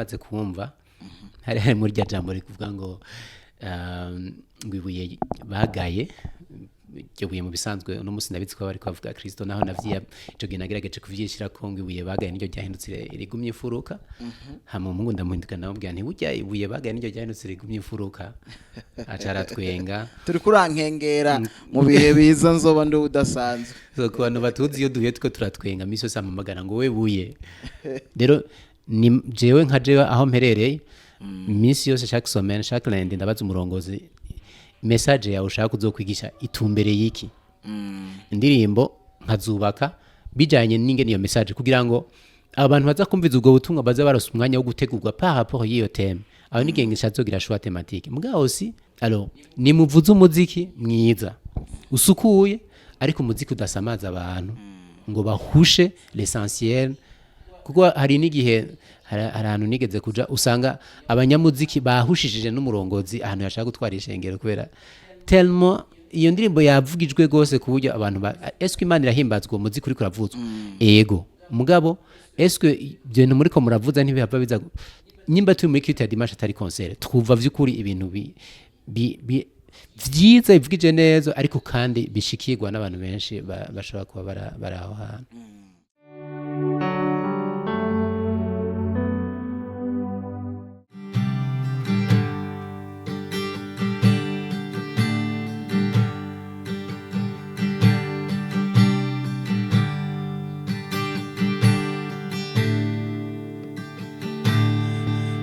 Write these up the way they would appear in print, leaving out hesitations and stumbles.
maze kumva hari harimo rya jambo rikuvuga ngo ngo ibuye bagaye, iryo buye mu bisanzwe uno munsi ndabitse ko bariko bavuga Kristo, naho navyiya ico gihe nagerageje kuvyishira ko ngo ibuye bagaye niryo ryahindutse rigumye imfuruka. Hama umuhungu ndamuhinduka, ndamubwira nti: "Burya ibuye bagaye niryo ryahindutse rigumye imfuruka." Aca aratwenga. Turi kurankengera mu bihe biza nzoba ndi udasanzwe. So, ku bantu batuzi, iyo duhuye two turatwenga misi yose, ampamagara ngo: "We buye." Rero ni jewe, nka jewe aho mperereye, iminsi yose, chaque semaine, chaque lundi, ndabaza umurongozi: "Message yawe ushaka kuzokwigisha itumbereye iki?" Indirimbo nkazubaka bijanye n'ingene iyo message, kugira ngo abantu baza kumviza ubwo butumwa baza baronse umwanya wo gutegurwa par rapport y'iyo thème. Aho n'igihe ngishazogira choix thématique. Mugabo aussi, alors nimuvuze umuziki mwiza usukuye, ariko umuziki udasamaza abantu ngo bahushe l'essentiel, kuko hari n'igihe hari ahantu nigeze kuja usanga abanyamuziki bahushishije n'umurongozi ahantu yashaka gutwara ishengero, kubera tellement iyo ndirimbo yavugijwe gose ku buryo abantu ba eske Imana irahimbazwa uwo muziki uriko uravuzwa? Ego, mugabo eske ibyo bintu muriko muravuza ntibihava biza nyimba turi muri culte ya dimanche, atari concert, twumva vy'ukuri ibintu bi vyiza bivugije neza, ariko kandi bishikirwa n'abantu benshi bashobora kuba bari aho hantu.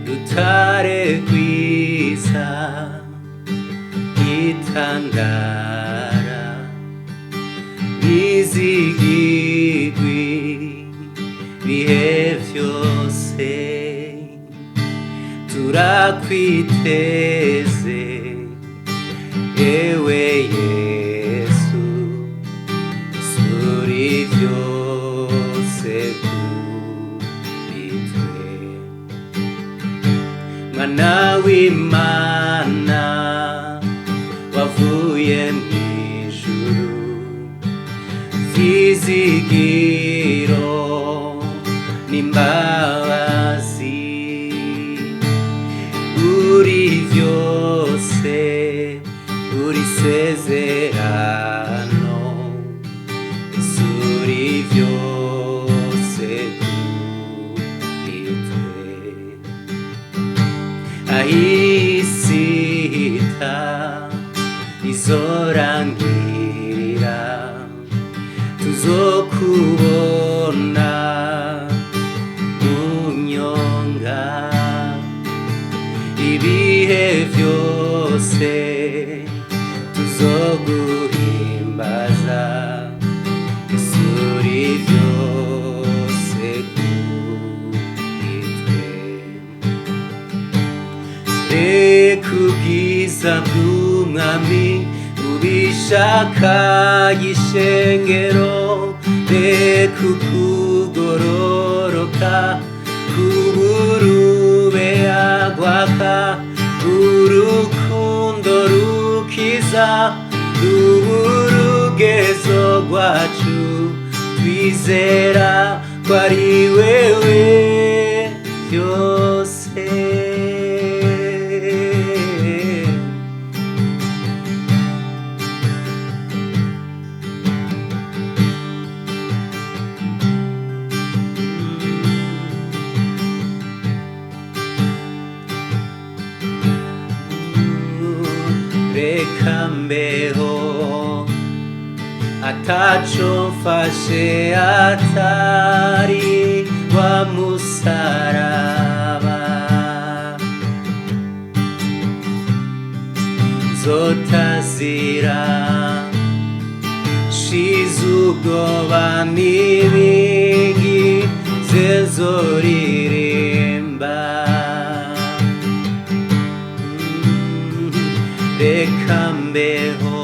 Rutare rwiza, itandara bizigigwi bihe vyose, turakwiteze ewe Yesu, suri vyose kuri twe. Mwana w'Imana wavuye mw'ijuru, vyizigiro n'imbabazi, uri vyose, uri sezerano, uri vyose kuri twe. Ahisita izorangirira, tuzokubona mu nyonga ibihe vyose, tuzoguhimbaza, isuri vyose kuri twe. Reka ubwiza bw'Umwami ubishaka ishengero, reka ukugororoka kuburube agwaka, urukundo rukiza ruburugezo rwacu, twizera ko ari wewe byose. Reka mbeho ataco mfashe atari wa musaraba, zotazira shize ubwoba n'ibingi zezoririmba. Reka mbeho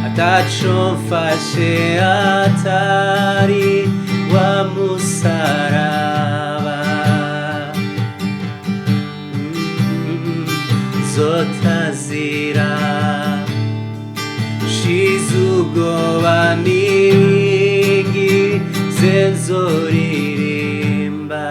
ataco mfashe atari wa musaraba, zotazira shize ubwoba n'ibingi zenzoririmba.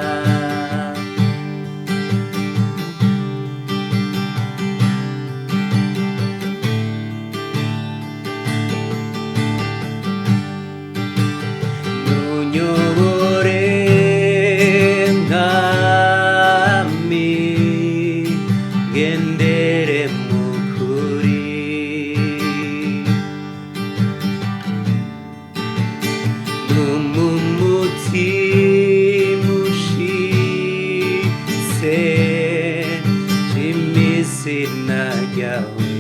Izina ryawe.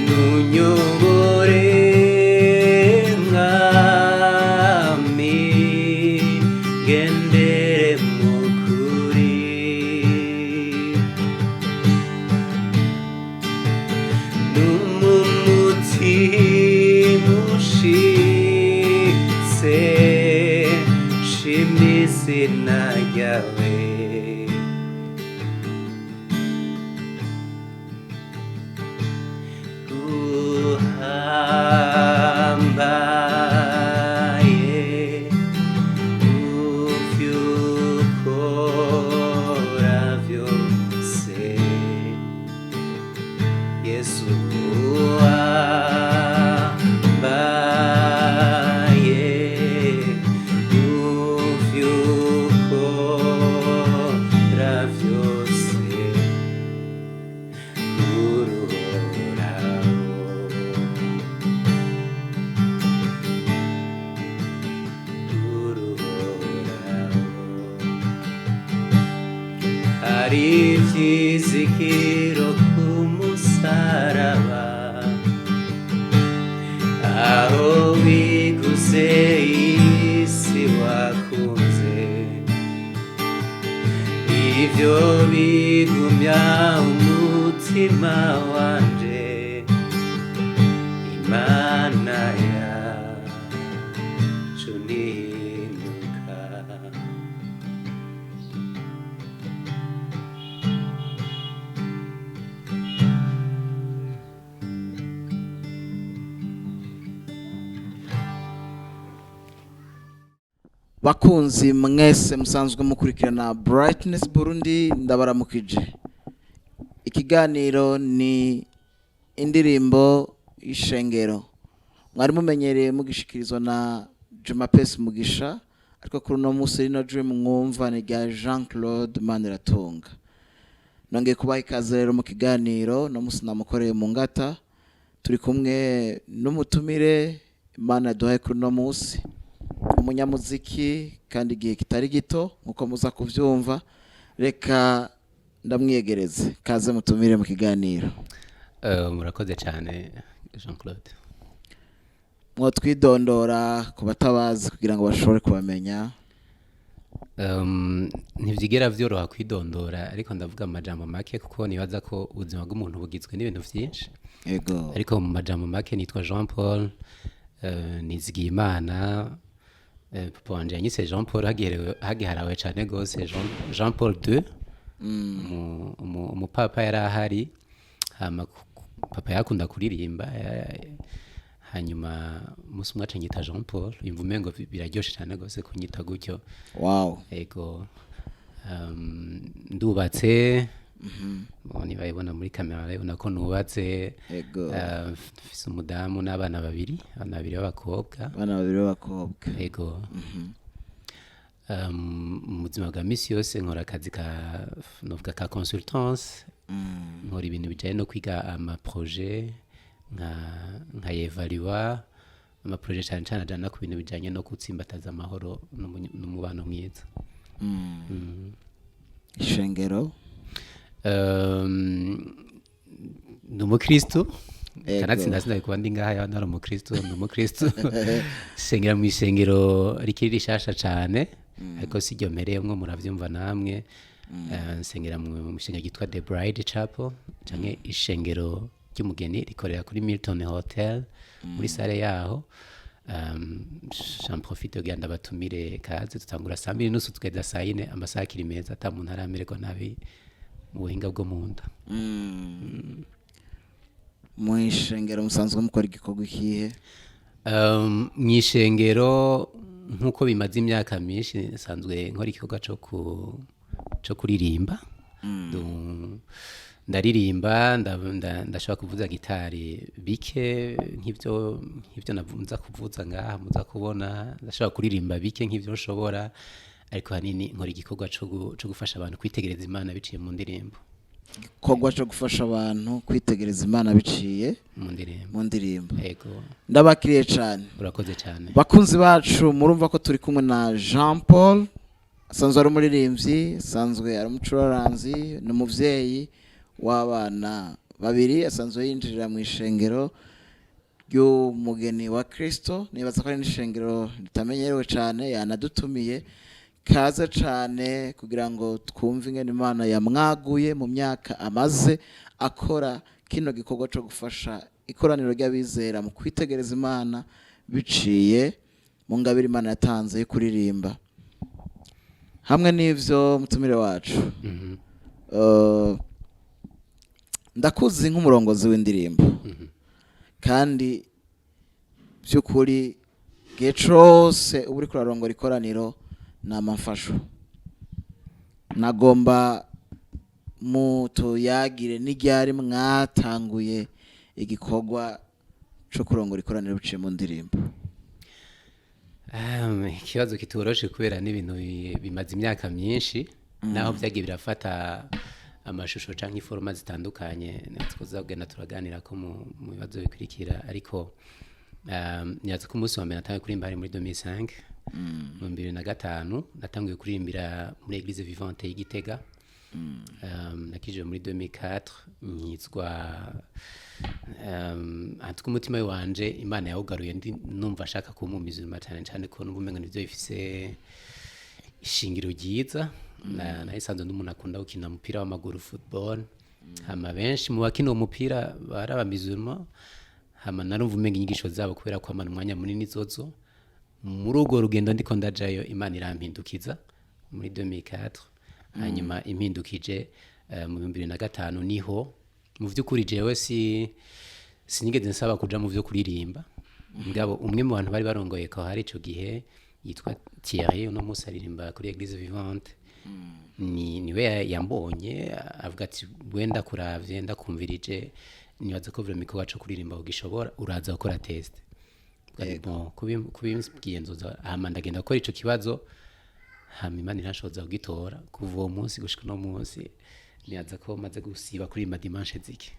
Nunyobore mwami, gendere mu kuri. N'umumutima ushitse, shima izina ryawe. Uhambaye muvyukora vyose, Yesu uhambaye muvyukora vyose, uruhoraho. Uruhoraho. Hari ivyizigiro ku musaraba, aho wiguze isi wakunze, ivyo bigumya umutima wanje, Imana yacu ntihinduka. Bakunzi mwese musanzwe mukurikirana Brightness Burundi, ndabaramukije. Ikiganiro ni indirimbo y'ishengero mwari mumenyereye mugishikirizwa na Juma Pes Mugisha, ariko kuri uno munsi rino jwi mwumva ni rya Jean Claude Maniratunga. Nongeye kubaha ikaze rero mu kiganiro. No munsi namukoreye mu ngata, turi kumwe n'umutumire Imana yaduhaye kuri uno munsi, umunyamuziki kandi igihe kitari gito nkuko muza kuvyumva. Reka ndamwiyegereze. Kaze mutumire mu kiganiro. Murakoze cyane, Jean Claude. Mwotwidondora ku batabazi kugira ngo bashobore kubamenya. Ntivyigera vyoroha kwidondora, ariko ndavuga amajambo make kuko nibaza ko ubuzima bw'umuntu bugizwe n'ibintu vyinshi. Ego. Ariko mu majambo make nitwa Jean Paul Nizigiyimana. Papa wanje yanyise Jean Paul hagiharawe cane gose Jean Paul II. Umupapa yari ahari, hama papa yakunda kuririmba, hanyuma umunsi umwe aca anyita Jean Paul, yumva umengo biraryoshe cane gose kunyita gutyo. Wow. Ego. Ndubatse. Bon, nibayibona muri kamera barabibona ko nubatse. Ego. Mfise umudamu n'abana babiri, abana babiri b'abakobwa. Abana babiri b'abakobwa. Ego. Mu buzima bwa misi yose nkora akazi ka, novuga, ka consultance. Nkora ibintu bijanye no kwiga amaproje, nkayevaluwa amaproje, cane cane ajana ku bintu bijanye no gutsimbataza amahoro n'umubano mwiza. Ishengero? Ndi umukristu. Ego. Kanatsinda sinari kuba ndi ngaha yaba ntari umukristu. Ndi umukristu, sengera mu isengero rikiri rishasha cane, ariko si ryo mpereyemwo, muravyumva namwe. Nsengera mu ishengero ryitwa The Bride Chapel canke ishengero ry'umugeni, rikorera kuri Milton Hotel muri sale yaho. J'en profite kugira ndabatumire, kaze. Tutangura 2:30 tugeza 4:00, amasaha akiri meza, ata muntu aramererwa nabi mu buhinga bwo mu nda. Mu ishengero musanzwe mukora igikorwa ikihe? Mw'ishengero, nk'uko bimaze imyaka myinshi, nsanzwe nkora igikorwa co kuririmba. Ndaririmba, ndashobora kuvuza gitari bike nk'ivyo muza kuvuza ngaha muza kubona, ndashobora kuririmba bike nk'ivyo nshobora, ariko hanini nkora igikorwa co gufasha abantu kwitegereza Imana biciye mu ndirimbo. Igikorwa cyo gufasha abantu kwitegereza Imana biciye mu ndirimbo. Mu ndirimbo. Ego. Ndabakiriye cyane. Urakoze cyane. Bakunzi bacu, murumva ko turi kumwe na Jean Paul. Asanzwe ari umuririmbyi, asanzwe ari umucuraranzi, ni umuvyeyi w'abana babiri, asanzwe yinjirira mu ishengero ry'Umugeni wa Kristo. Nibaza ko ari n'ishengero ritamenyerewe cyane. Yanadutumiye, kaze cyane kugira ngo twumve ingene Imana yamwaguye mu myaka amaze akora kino gikorwa cyo gufasha ikoraniro ry'abizera mu kwitegereza Imana biciye mu ngabire Imana yatanze yo kuririmba. Hamwe n'ivyo, mutumire wacu, ndakuzi nk'umurongozi w'indirimbo, kandi by'ukuri igihe cose uba uriko urarongora ikoraniro ni amafasho. Nagomba mutuyagire n'iryari mwatanguye igikorwa co kurongora ikoraniro biciye mu ndirimbo. Ikibazo kitoroshe kubera n'ibintu bimaze imyaka myinshi, naho byagiye birafata amashusho canke i forme zitandukanye twazagenda turaganira ko mu bibazo bikurikira. Ariko nibaza ko umunsi wa mbere natanguye kuririmba hari muri 2005, mu 2005 natanguye kuririmbira muri Église Vivante y'Igitega. Nakijije muri 2004, nkizwa antwe umutima wanje Imana yawugaruye, ndi numva ashaka kuba umuzima cyane cyane ko numva umenga nivyo bifise ishingiro ryiza. Na nahisanzwe ndi umuntu akunda gukina umupira w'amaguru, football. Hama benshi mu bakina uwo mupira bari abamizuma. Hama narumva umenga inyigisho zabo, kubera ko amara umwanya munini zozo muri urwo rugendo ndiko ndajayo, Imana irampindukiza muri 2004. Hanyuma impindukije mu 2005, niho mu vy'ukuri jewe sinigeze nsaba kuja mu vyo kuririmba. Mugabo umwe mu bantu bari barongoye ko hari ico gihe yitwa Thierry, uno munsi aririmba kuri Église Vivante, ni niwe yambonye avuga ati: "Wenda kuravye, ndakumvirije, nibaza ko vraiment igikorwa co kuririmba ugishobora, uraza gukora test." Bwari bon kubimbwiye nzoza. Hama ndagenda gukora ico kibazo, hama Imana iranshoboza kugitora. Kuva uwo munsi gushika uno munsi, nibaza ko maze gusiba kuririmba dimanche zike.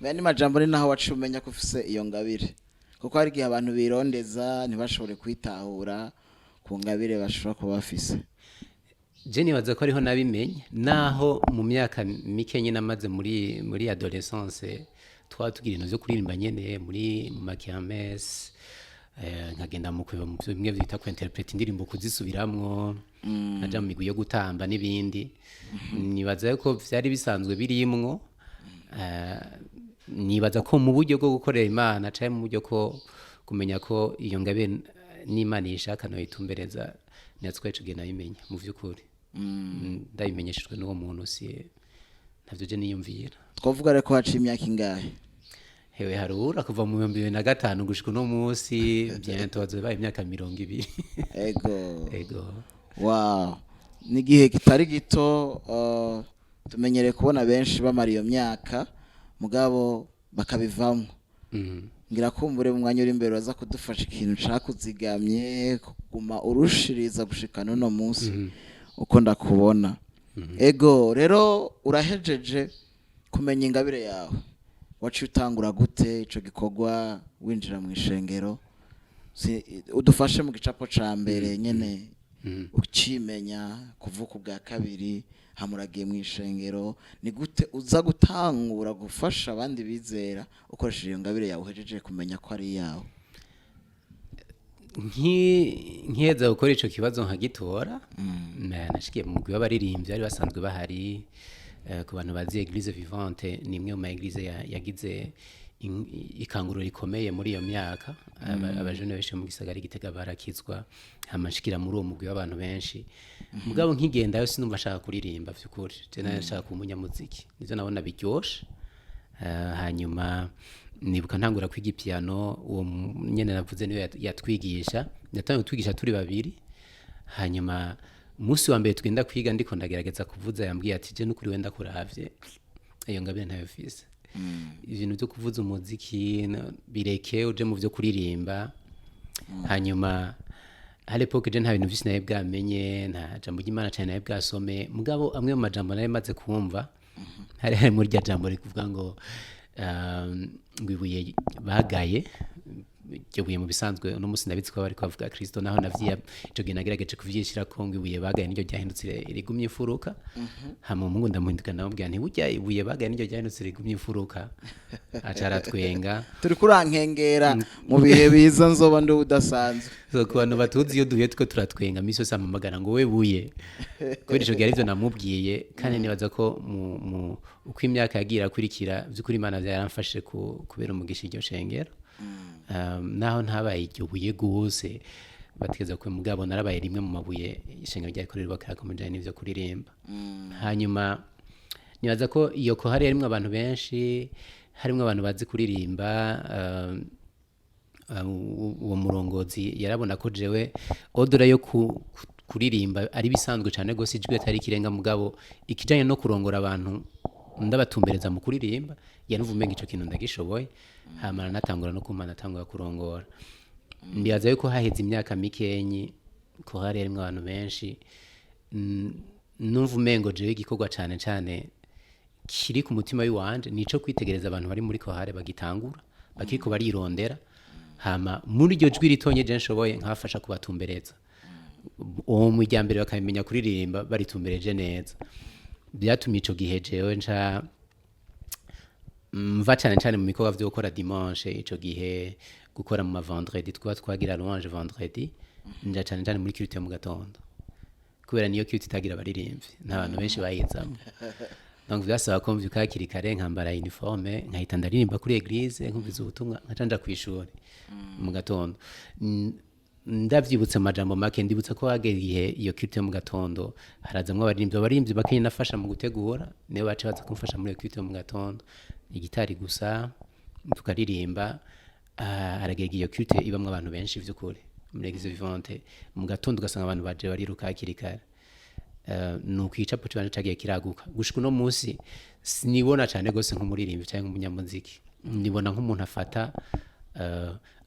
Mbe majambo, ni naho waciye umenya ko ufise iyo ngabire? Kuko hari igihe abantu birondeza ntibashobore kwitahura ku ngabire bashobora kuba bafise. Je nibaza ko ariho nabimenye, naho mu myaka mike nyine amaze muri adolescence twaba tugira ibintu vyo kuririmba nyene muri mu ma kermesse, nkagenda mu kweba mu byo bimwe bita ku interprète indirimbo, kuzisubiramwo, nkaja mu migwi yo gutamba n'ibindi. Nibaza yuko vyari bisanzwe birimwo. Nibaza ko mu buryo bwo gukorera Imana canke mu buryo ko kumenya ko iyo ngabire n'Imana yishaka noyitumbereza, nibaza ico gihe nabimenya mu vy'ukuri. Ndabimenyeshejwe n'uwo muntu, si ntavyo je niyumvira. Twavuga rero ko haciye imyaka ingahe? Hewe, harura kuva mu 2005 gushika uno munsi, bientôt bazobaye imyaka 20. Ego. Ego. Wow, ni igihe kitari gito. Tumenyereye kubona benshi bamara iyo myaka mugabo bakabivamo. Ngira kumbure mu mwanya uri imbere baza kudufasha ikintu cakuzigamye kuguma urushiriza gushika n'uno munsi uko ndakubona. Ego, rero urahejeje kumenya ingabire yawe, waciye utangura gute ico gikorwa winjira mu ishengero? Udufashe mu gicapo ca mbere nyene ukimenya kuvuka ubwa kabiri, hamuragiye mu ishengero, ni gute uza gutangura gufasha abandi bizera ukoresheje iyo ngabire yawe uhejeje kumenya ko ari iyawe? Nkiheza gukora ico kibazo nkagitora, nashikiye mu mugwi w'abaririmbyi bari basanzwe bahari. Ku bantu bazi Église Vivante, ni imwe mu ma église yagize ikanguro rikomeye muri iyo myaka. Abajene benshi mu gisagara Gitega barakizwa. Hama nshikira muri uwo mugwi w'abantu benshi. Mugabo nkigendayo sinumva ashaka kuririmba vy'ukuri. Je nari nshaka kuba umunyamuziki, nivyo nabona biryoshe. Hanyuma nibuka ntangura kwiga piano, uwo nyene navuze niwe yatwigisha. Yatangiye kutwigisha turi babiri. Hanyuma umunsi wa mbere tugenda kwiga, ndiko ndagerageza kuvuza, yambwiye ati: "Je nukuri wenda kuravye, iyo ngabire ntayo mfise. Ibintu byo kuvuza umuziki bireke, uje mu byo kuririmba." Hanyuma à l'époque je nta bintu vyinshi nari bwamenye, nta jambo ry'Imana cane nari bwasome. Mugabo amwe mu majambo nari maze kumva hari harimo rya jambo rikuvuga ngo ngo ibuye bagaye. Iryo buye mu bisanzwe uno munsi ndabizi ko bariko bavuga Kristo, naho navyiya ico gihe nagerageje kuvyishira ko ngo ibuye bagaye niryo ryahindutse rigumye imfuruka. Hama umuhungu ndamuhinduka, ndamubwira nti: "Burya ibuye bagaye niryo ryahindutse rigumye imfuruka." Aca aratwenga. Turi kurankengera mu bihe biza nzoba ndi udasanzwe. So ku bantu batuzi, iyo duhuye two turatwenga misi yose, ampamagara ngo: "We buye", kubera ico gihe arivyo namubwiye. Kandi nibaza ko mu uko imyaka yagiye irakurikira, vy'ukuri Imana yaramfashije kubera umugisha iryo shengero. Naho ntabaye iryo buye gose bategeza ko, mugabo narabaye rimwe mu mabuye ishengero ryariko rirubakirako mu bijanye n'ivyo kuririmba. Hanyuma nibaza ko iyo kohari harimwo abantu benshi, harimwo abantu bazi kuririmba. Uwo murongozi yarabona ko jewe au-delà yo kuririmba ari bisanzwe cyane gose, ijwi atari ikirenga, mugabo ikijanye no kurongora abantu ndabatumbereza mu kuririmba, yanumva umenga ico kintu ndagishoboye. Hama natangura no kumpa natangura kurongora. Ndibaza yuko haheze imyaka mikenyi ko hari harimwo abantu benshi. Numva umengo jewe igikorwa cane cane kiri ku mutima w'iwanje nico kwitegereza abantu bari muri kohare bagitangura, bakiriko barirondera, hama muri iryo jwi ritonye je nshoboye nkabafasha kubatumbereza uwo mu mbere bakabimenya kuririmba baritumbereje neza. Byatumye ico gihe jewe nca mva cane cane mu bikorwa vyo gukora dimanche, ico gihe gukora mu ma vendredi, twaba twagira louange vendredi, nja cane cane muri culte yo mu gatondo, kubera niyo culte itagira abaririmbyi, nta bantu benshi bayizamwo. Donc vyasaba ko mvyuka hakiri kare, nkambara uniforme, nkahita ndaririmba kuri église, nkumviza ubutumwa, nkaca nja kw'ishuri mu gatondo. Ndavyibutse mu majambo make, ndibutsa ko hagera igihe iyo culte yo mu gatondo harazamwo abaririmbyi, abaririmbyi bakenye nafasha mu gutegura, nibo baca baza kumfasha muri iyo culte yo mu gatondo, igitari gusa tukaririmba. Haragera igihe iyo culte ibamwo abantu benshi vy'ukuri muri Église Vivante mu gatondo, ugasanga abantu baje bariruka hakiri kare. Nuko igicapo canje cagiye kiraguka gushika uno munsi. Sinibona cane gose nk'umuririmbyi canke nk'umunyamuziki, nibona nk'umuntu afata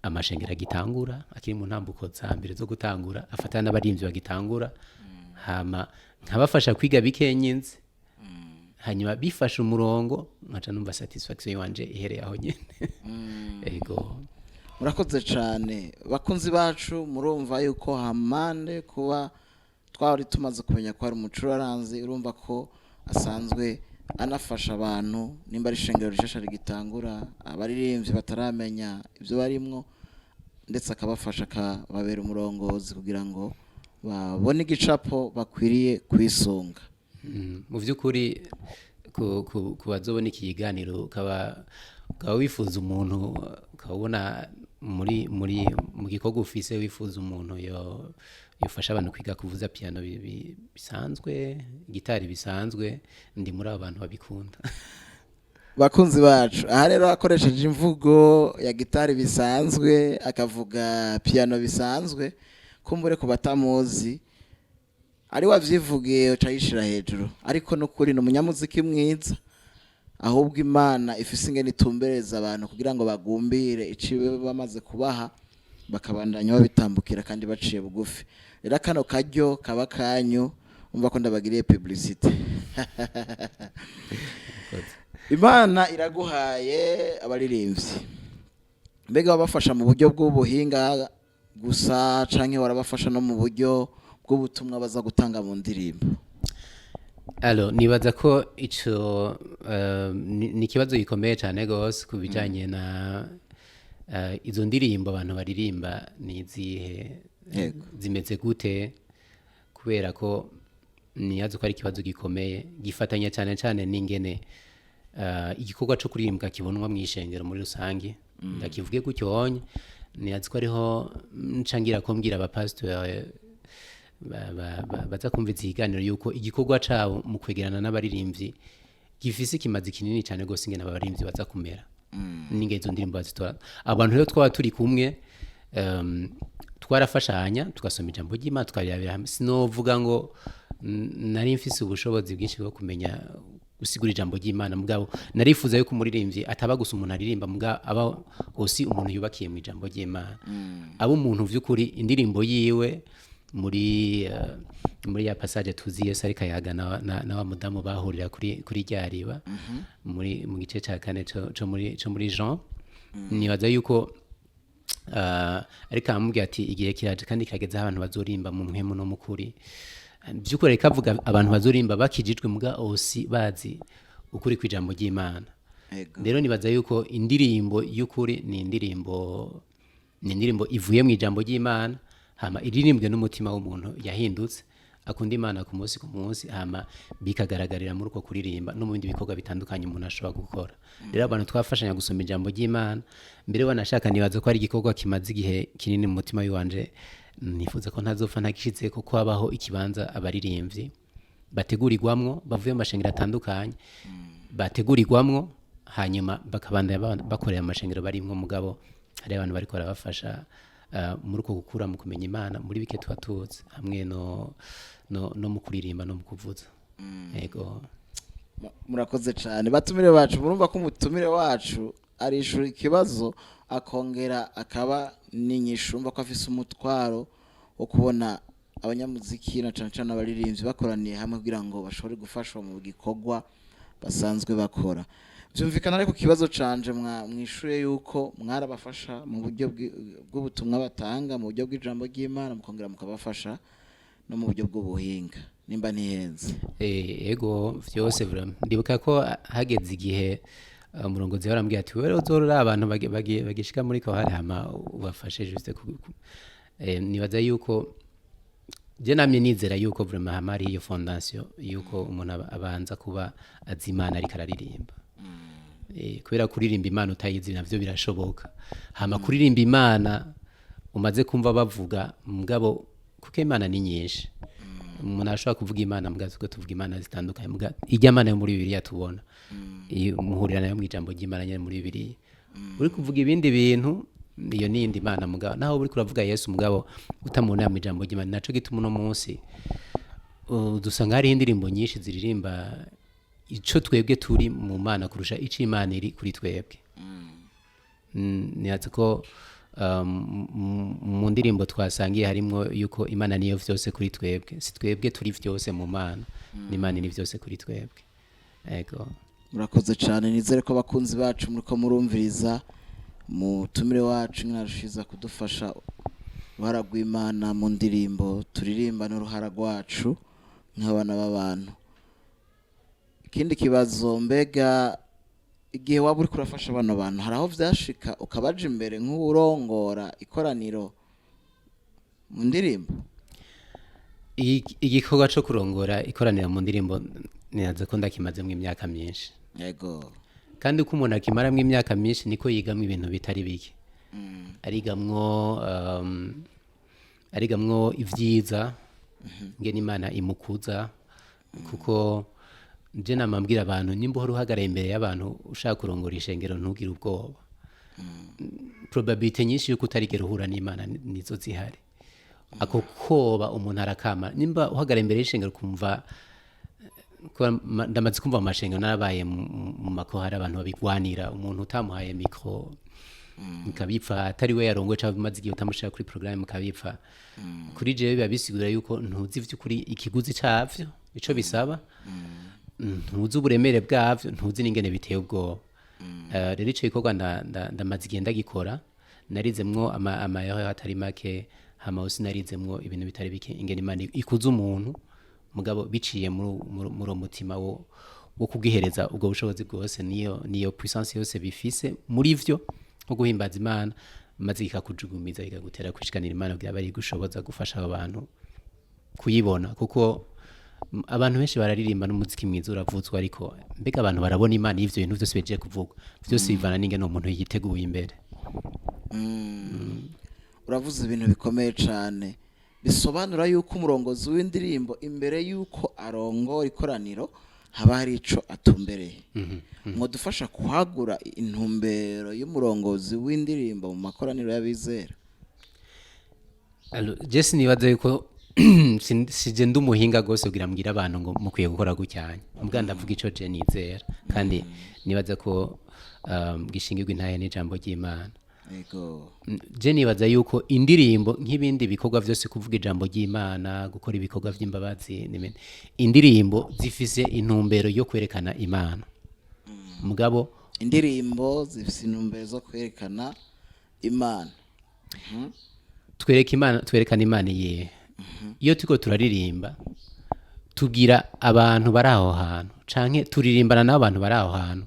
amashengero agitangura, akiri mu ntambuko za mbere zo gutangura, afatana n'abaririmbyi bagitangura, hama nkabafasha kwiga bikenye nzi, hanyuma bifashe umurongo nkaca numva satisfaction wanje ihereye aho nyene. Ego. Murakoze cyane, bakunzi bacu. Murumva yuko hamande kuba twari tumaze kumenya ko hari umucuraranzi, urumva ko asanzwe anafasha abantu, nimba ari ishengero rishasha rigitangura, abaririmbyi bataramenya ibyo barimwo, ndetse akabafasha akababera umurongozi kugira ngo babone igicapo bakwiriye kwisunga. Mu by'ukuri ku bazobona iki kiganiro, ukaba wifuza umuntu, ukaba ubona muri mu gikorwa ufise wifuza umuntu yo yofasha abantu kwiga kuvuza piano bisanzwe, gitari bisanzwe, ndi muri abo bantu babikunda. Bakunzi bacu, aha rero akoresheje imvugo ya gitari bisanzwe, akavuga piano bisanzwe, kumbure ku batamuzi ari wavyivugiye uca yishira hejuru, ariko n'ukuri ni umunyamuziki mwiza. Ahubwo Imana ifise ingene itumbereza abantu kugira ngo bagumbire iciwe bamaze kubaha, bakabandanya babitambukira kandi baciye bugufi. Rero kano karyo kaba kanyu, umva ko ndabagiriye publicité. Imana iraguhaye abaririmbyi, mbega wabafasha mu buryo bw'ubuhinga gusa canke warabafasha no mu buryo bw'ubutumwa baza gutanga mu ndirimbo? Alors, nibaza ko ico ni ikibazo gikomeye cyane gose ku bijanye na izo ndirimbo abantu baririmba ni izihe, zimeze gute, kubera ko niyazi ko ari ikibazo gikomeye gifatanya cyane cyane n'ingene igikorwa co kuririmba kibonwa mu ishengero muri rusange. Ndakivuge gutyo honye, niyazi ko ariho nca ngira ko mbwira abapasitori baza kumva ikiganiro yuko igikorwa cabo mu kwegerana n'abaririmbyi gifise ikimazi kinini cyane gose, ingene abaririmbyi baza kumera n'ingene izo ndirimbo bazitora. Abantu rero twaba turi kumwe, twarafashanya, tugasoma ijambo ry'Imana, tukabirabira hamwe. Sinovuga ngo nari mfise ubushobozi bwinshi bwo kumenya gusigura ijambo ry'Imana, mugabo narifuza yuko umuririmbyi ataba gusa umuntu aririmba, mugabo aba aussi umuntu yubakiye mu ijambo ry'Imana, aba umuntu vy'ukuri indirimbo yiwe muri ya passage tuzi Yesu ariko ayaga na wa mudamu bahurira kuri rya riba muri mu gice ca kane co muri Jean. Nibaza yuko Ariko aramubwira ati igihe kiraje kandi kirageze aho abantu bazorimba mu mpwemu no mu kuri. By'ukuri ariko avuga abantu bazorimba bakijijwe, muga osi bazi ukuri kw'ijambo ry'Imana. Rero nibaza yuko indirimbo y'ukuri ni indirimbo ivuye mu ijambo ry'Imana, hama iririmbwe n'umutima w'umuntu yahindutse, akunda Imana ku munsi ku munsi, hama bikagaragarira muri uko kuririmba no mu bindi bikorwa bitandukanye umuntu ashobora gukora. Rero abantu twafashanya gusoma ijambo ry'Imana mbere, wanashaka nibaza ko ari igikorwa kimaze igihe kinini mu mutima w'iwanje, nifuza ko ntazopfa ntagishitse, ko habaho ikibanza abaririmbyi bategurirwamwo bavuye mu mashengero atandukanye bategurirwamwo, hanyuma bakabandanya bakorera amashengero barimwo, mugabo hari abantu bariko barabafasha muri uko gukura mu kumenya Imana muri bike tuba tuzi, hamwe no mu kuririmba no mu kuvuza. Yego. Murakoze cyane, batumire bacu. Murumva ko umutumire wacu arishura ikibazo, akongera akaba n'inyishu. Urumva ko afise umutwaro wo kubona abanyamuziki na cane cane abaririmbyi bakoraniye hamwe kugira ngo bashobore gufashwa mu gikorwa basanzwe bakora. Byumvikana. Ariko ikibazo canje, mwishure yuko mwarabafasha mu buryo bw'ubutumwa batanga, mu buryo bw'ijambo ry'Imana, mukongera mukabafasha no mu buryo bw'ubuhinga, nimba ntihenze? Ego, vyose vraiment. Ndibuka ko hageze igihe umurongozi yarambwiye ati: "Wewe uzorora abantu bagishika muri kohari, hama ubafashe juste." Nibaza yuko je namye nizera yuko vraiment hama hari iyo fondation yuko umuntu abanza kuba azi Imana ariko araririmba. Kubera kuririmba Imana utayizi navyo birashoboka, hama kuririmba Imana umaze kumva bavuga, mugabo kuko Imana ni nyinshi, umuntu arashobora kuvuga Imana, mugabo tuko tuvuga imana zitandukanye, muga ijya mana yo muri Bibiliya tubona iyo muhurira nayo mu ijambo ry'Imana nyene muri Bibiliya. Uri kuvuga ibindi bintu, iyo ni iyindi mana, mugabo naho uri kuravuga Yesu, mugabo utamubona mu ijambo ry'Imana. Naco gituma uno munsi dusanga hariho indirimbo nyinshi ziririmba ico twebwe turi mu Mana kurusha ico Imana iri kuri twebwe. Nibaza ko mu ndirimbo twasangiye harimwo yuko Imana niyo vyose kuri twebwe, si twebwe turi vyose mu Mana, n'Imana ni vyose kuri twebwe. Ego. Murakoze cyane. Nizere ko abakunzi bacu muriko murumviriza mutumire wacu mwarushiza kudufasha uruhara rw'Imana mu ndirimbo turirimba n'uruhara rwacu nk'abana b'abantu. Ikindi kibazo: mbega igihe waba uriko urafasha bano bantu, hari aho vyashika ukabaja imbere nk'uwurongora ikoraniro mu ndirimbo? Igikorwa co kurongora ikoraniro mu ndirimbo nibaza ko ndakimazemwo imyaka myinshi. Kandi uko umuntu akimaramwo imyaka myinshi niko yigamwo ibintu bitari bike. Arigamwo ivyiza ngene Imana imukuza, kuko nje namambwira abantu: nimba uhora uhagaraye imbere y'abantu ushaka kurongora ishengero, ntugire ubwoba. Probabilité nyinshi yuko utarigera uhura n'Imana nizo zihari. Ako koba umuntu arakama. Nimba uhagaraye imbere y'ishengero kumva kuba ndamaze kumva mu mashengero, narabaye mu makohari, abantu babigwanira, umuntu utamuhaye micro mukabipfa, atari we yarongoye cyangwa umaze igihe utamushira kuri programme mukabipfa. Kuri jewe biba bisigura yuko ntuzi vy'ukuri ikiguzi cavyo, ico bisaba, ntuzi uburemere bwavyo, ntuzi n'ingene biteye ubwoba. Rero ico gikorwa ndamaze igihe ndagikora, narizemwo amayero atari make, hama hose narizemwo ibintu bitari bike, ingene Imana ikuza umuntu, mugabo biciye muri uwo mutima wo kugihereza ubwo bushobozi bwose, niyo puissance yose bifise muri vyo nko guhimbaza Imana, maze ikakujugumiza, ikagutera kwishikanira Imana kugira bari gushoboza gufasha abo bantu kuyibona. Kuko abantu benshi bararirimba n'umuziki mwiza uravuzwa, ariko mbega abantu barabona Imana? Y'ivyo bintu vyose bigiye kuvugwa vyose bivana n'ingene umuntu yiteguye imbere. Uravuze ibintu bikomeye cyane, bisobanura yuko umurongozi w'indirimbo imbere yuko arongora ikoraniro haba hari ico atumbereye. Mwadufasha kwagura intumbero y'umurongozi w'indirimbo mu makoraniro y'abizera? Alors, je sinibaza yuko sije ndi umuhinga gose kugira mbwire abantu ngo mukwiye gukora gucyanya, mbwa ndavuga ico je nizera kandi nibaza ko gishingirwa intahe n'ijambo ry'Imana. Je nibaza yuko indirimbo, nk'ibindi bikorwa vyose, kuvuga ijambo ry'Imana, gukora ibikorwa vy'imbabazi n'ibindi, indirimbo zifise intumbero yo kwerekana Imana, mugabo Indirimbo zifise intumbero zo kwerekana Imana. Twereka Imana, twerekana Imana iyihe? Iyo turiko turaririmba, tubwira abantu bari aho hantu canke turirimbana n'abantu bari aho hantu,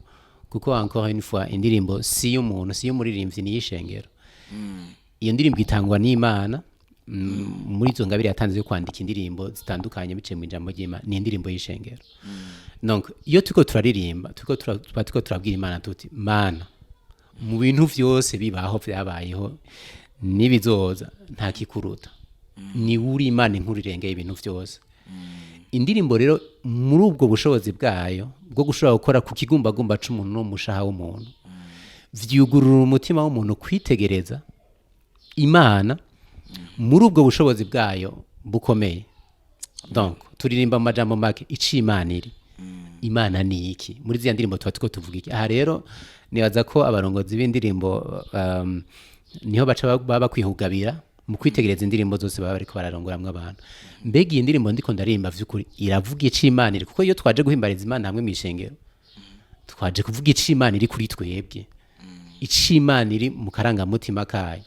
kuko encore une fois indirimbo si y'umuntu, si y'umuririmbyi, ni y'ishengero. Iyo ndirimbo itangwa n'Imana muri izo ngabire yatanze yo kwandika indirimbo zitandukanye biciye mu ijambo ry'Imana. Ni indirimbo y'ishengero. Donc iyo turiko turaririmba, tuba turiko turabwira Imana tuti: "Mana, mu bintu vyose bibaho, vyabayeho n'ibizoza, nta kikuruta, ni uri Imana inkuru irengeye ibintu vyose." Indirimbo rero, muri ubwo bushobozi bwayo bwo gushobora gukora ku kigumbagumba c'umuntu n'umushaha w'umuntu, vyugurura umutima w'umuntu kwitegereza Imana muri ubwo bushobozi bwayo bukomeye. Donc turirimba mu majambo make ico Imana iri. Imana ni iki? Muri ziriya ndirimbo tuba turiko tuvuga iki? Aha rero nibaza ko abarongozi b'indirimbo niho baca baba bakwihugabira mu kwitegereza indirimbo zose baba bariko bararongoramwo abantu. Mbega iyi ndirimbo ndiko ndaririmba vy'ukuri iravuga ico Imana iri? Kuko iyo twaje guhimbariza Imana hamwe mw'ishengero, twaje kuvuga ico Imana iri kuri twebwe, ico Imana iri mu karangamutima kayo.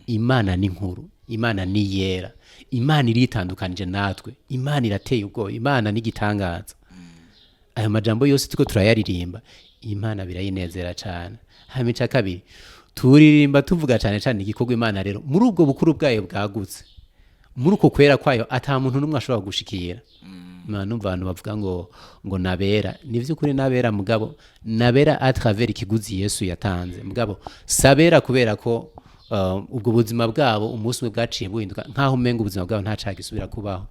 Imana ni nkuru, Imana ni yera, Imana iritandukanije natwe, Imana irateye ubwoba, Imana ni igitangaza. Ayo majambo yose turiko turayaririmba, Imana birayinezera cane. Hanyuma ica kabiri, turirimba tuvuga cane cane igikorwa Imana rero muri ubwo bukuru bwayo bwagutse, muri uko kwera kwayo ata muntu n'umwe ashobora gushikira. Numva abantu bavuga ngo nabera. Ni vy'ukuri nabera, mugabo nabera à travers ikiguzi Yesu yatanze. Mugabo sabera kubera ko ubwo buzima bwabo umunsi umwe bwaciye buhinduka, nkaho umenga ubuzima bwabo nta caha gisubira kubaho.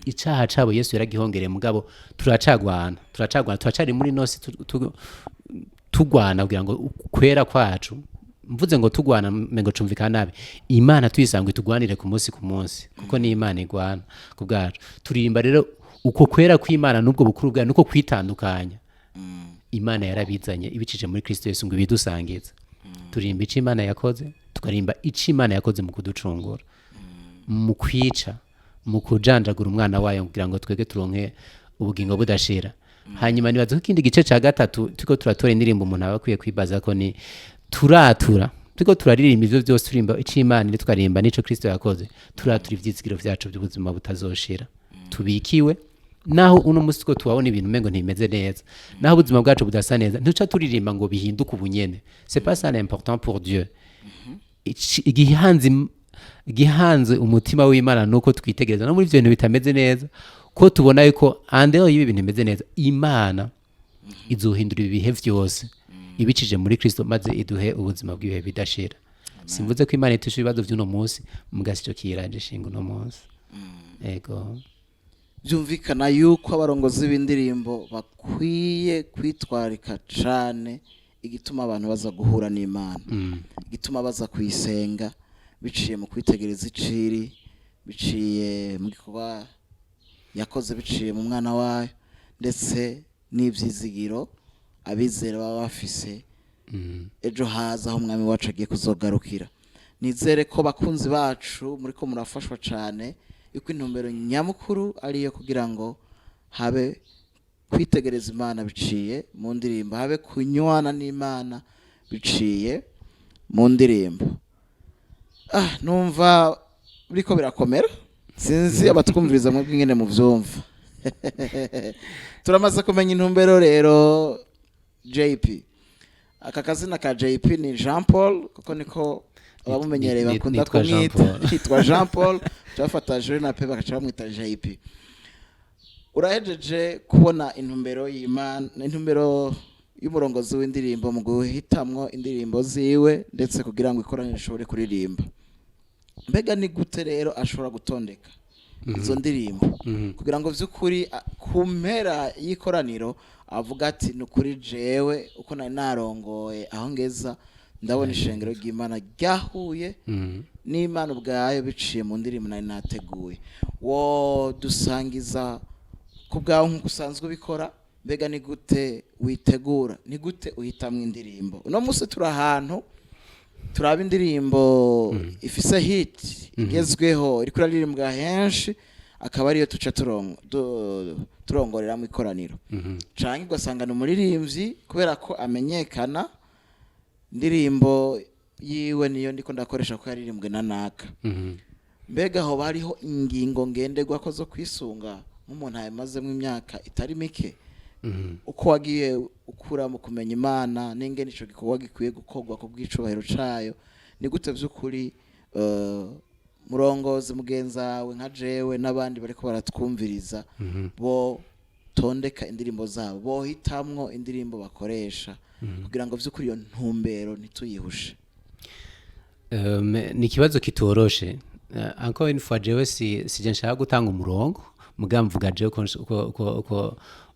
Icaha cabo Yesu yaragihongereye, mugabo turacagwana, turacagwana, turacari muri nosi tugwana kugira ngo kwera kwacu, mvuze ngo tugwana mengo cumvikana nabi, Imana tuyisangwe tugwanire ku munsi ku munsi, kuko ni Imana igwana ku bwacu. Turirimba rero uko kwera kw'Imana n'ubwo bukuru bwayo nuko kwitandukanya. Imana yarabizanye ibicije muri Kristo Yesu ngo ibidusangize. Turirimba ico Imana yakoze, tukaririmba ico Imana yakoze mu kuducungura, mu kwica, mu kujanjagura umwana wayo kugira ngo twebwe turonke ubugingo budashira. Hanyuma nibaza ko ikindi gice ca gatatu turiko turatora indirimbo umuntu aba akwiye kwibaza ko ni turatura. Turiko turaririmba ivyo vyose, turirimba ico Imana iri, tukaririmba n'ico Kristo yakoze, turatura ivyizigiro vyacu by'ubuzima butazoshira tubikiwe. Naho uno musi two tuwabona ibintu umengo ntibimeze neza, naho ubuzima bwacu budasa neza, ntuca turirimba ngo bihinduke ubunyene. C'est pas ça l'important pour Dieu. Igihanze umutima w'Imana nuko twitegereza no muri ivyo bintu bitameze neza, ko tubona yuko en dehors y'ibi bintu bimeze neza, Imana izohindura ibihe vyose ibicije muri Kristo, maze iduhe ubuzima bw'ibihe bidashira. Simvuze ko Imana itisha ibibazo vy'uno munsi, muga sico kiyiraje ishinga uno munsi. Ego. Byumvikana yuko abarongozi b'indirimbo bakwiye kwitwararika cane igituma abantu baza guhura n'Imana, igituma baza kuyisenga, biciye mu kwitegereza iciri, biciye mu gikorwa yakoze, biciye mu mwana wayo, ndetse n'ibyizigiro abizera baba bafise ejo haza aho umwami wacu agiye kuzogarukira. Nizere ko bakunzi bacu muri ko murafashwa cane, yuko intumbero nyamukuru ari iyo kugira ngo habe kwitegereza Imana biciye mu ndirimbo, habe kunywana n'Imana biciye mu ndirimbo. Numva biriko birakomera, sinzi abatwumviriza mwebwe ingene muvyumva. Turamaze kumenya intumbero rero. JP, aka kazina ka JP ni Jean Paul, kuko niko abamumenyereye bakunda Nitwa Jean kumwita. Paul. Yitwa Jean Paul, turafata Jean na P bagaca bamwita JP. Urahejeje kubona intumbero y'Imana, intumbero y'umurongozi w'indirimbo mu guhitamwo indirimbo ziwe, ndetse kugira ngo ikoraniro ishobore kuririmba. Mbega ni gute rero ashobora gutondeka izo ndirimbo kugira ngo vy'ukuri ku mpera y'ikoraniro avuga ati: "Ni ukuri jewe uko nari narongoye aho ngeza, ndabona ishengero ry'Imana ryahuye n'Imana ubwayo biciye mu ndirimbo nari nateguye"? Wo dusangiza ku bwawe nk'uko usanzwe ubikora, mbega ni gute witegura, ni gute uhitamwo indirimbo? Uno munsi turi ahantu turaba indirimbo ifise hit igezweho, iriko iraririmbwa henshi, akaba ariyo tuca turongoreramo ikoraniro, canke ugasanga ni umuririmbyi kubera ko amenyekana, indirimbo Yiwe niyo ndiko ndakoresha ko yaririmbwe na naka. Mbega hoba hariho ingingo ngenderwako zo kwisunga nk'umuntu yamazemo imyaka itari mike, uko wagiye ukura mu kumenya Imana n'ingene ico gikorwa gikwiye gukorwa ku bw'icubahiro cayo? Ni gute vy'ukuri, murongozi mugenzawe nka jewe n'abandi bariko baratwumviriza, bo tondeka indirimbo zabo, bohitamwo indirimbo bakoresha kugira ngo vy'ukuri iyo ntumbero ntituyihushe? Ni ikibazo kitoroshe. Encore une fois, jewe si sije nshaka gutanga umurongo, muga mvuga jewe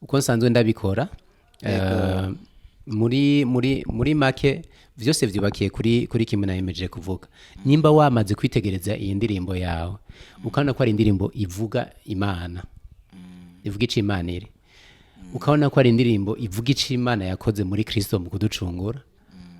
uko nsanzwe ndabikora. Muri make, vyose vyubakiye kuri kimwe nayemeje kuvuga. Nimba wamaze kwitegereza iyi ndirimbo yawe, ukabona ko ari indirimbo ivuga Imana, ivuga ico Imana iri, ukabona ko ari indirimbo ivuga ico Imana yakoze muri Kristo mu kuducungura,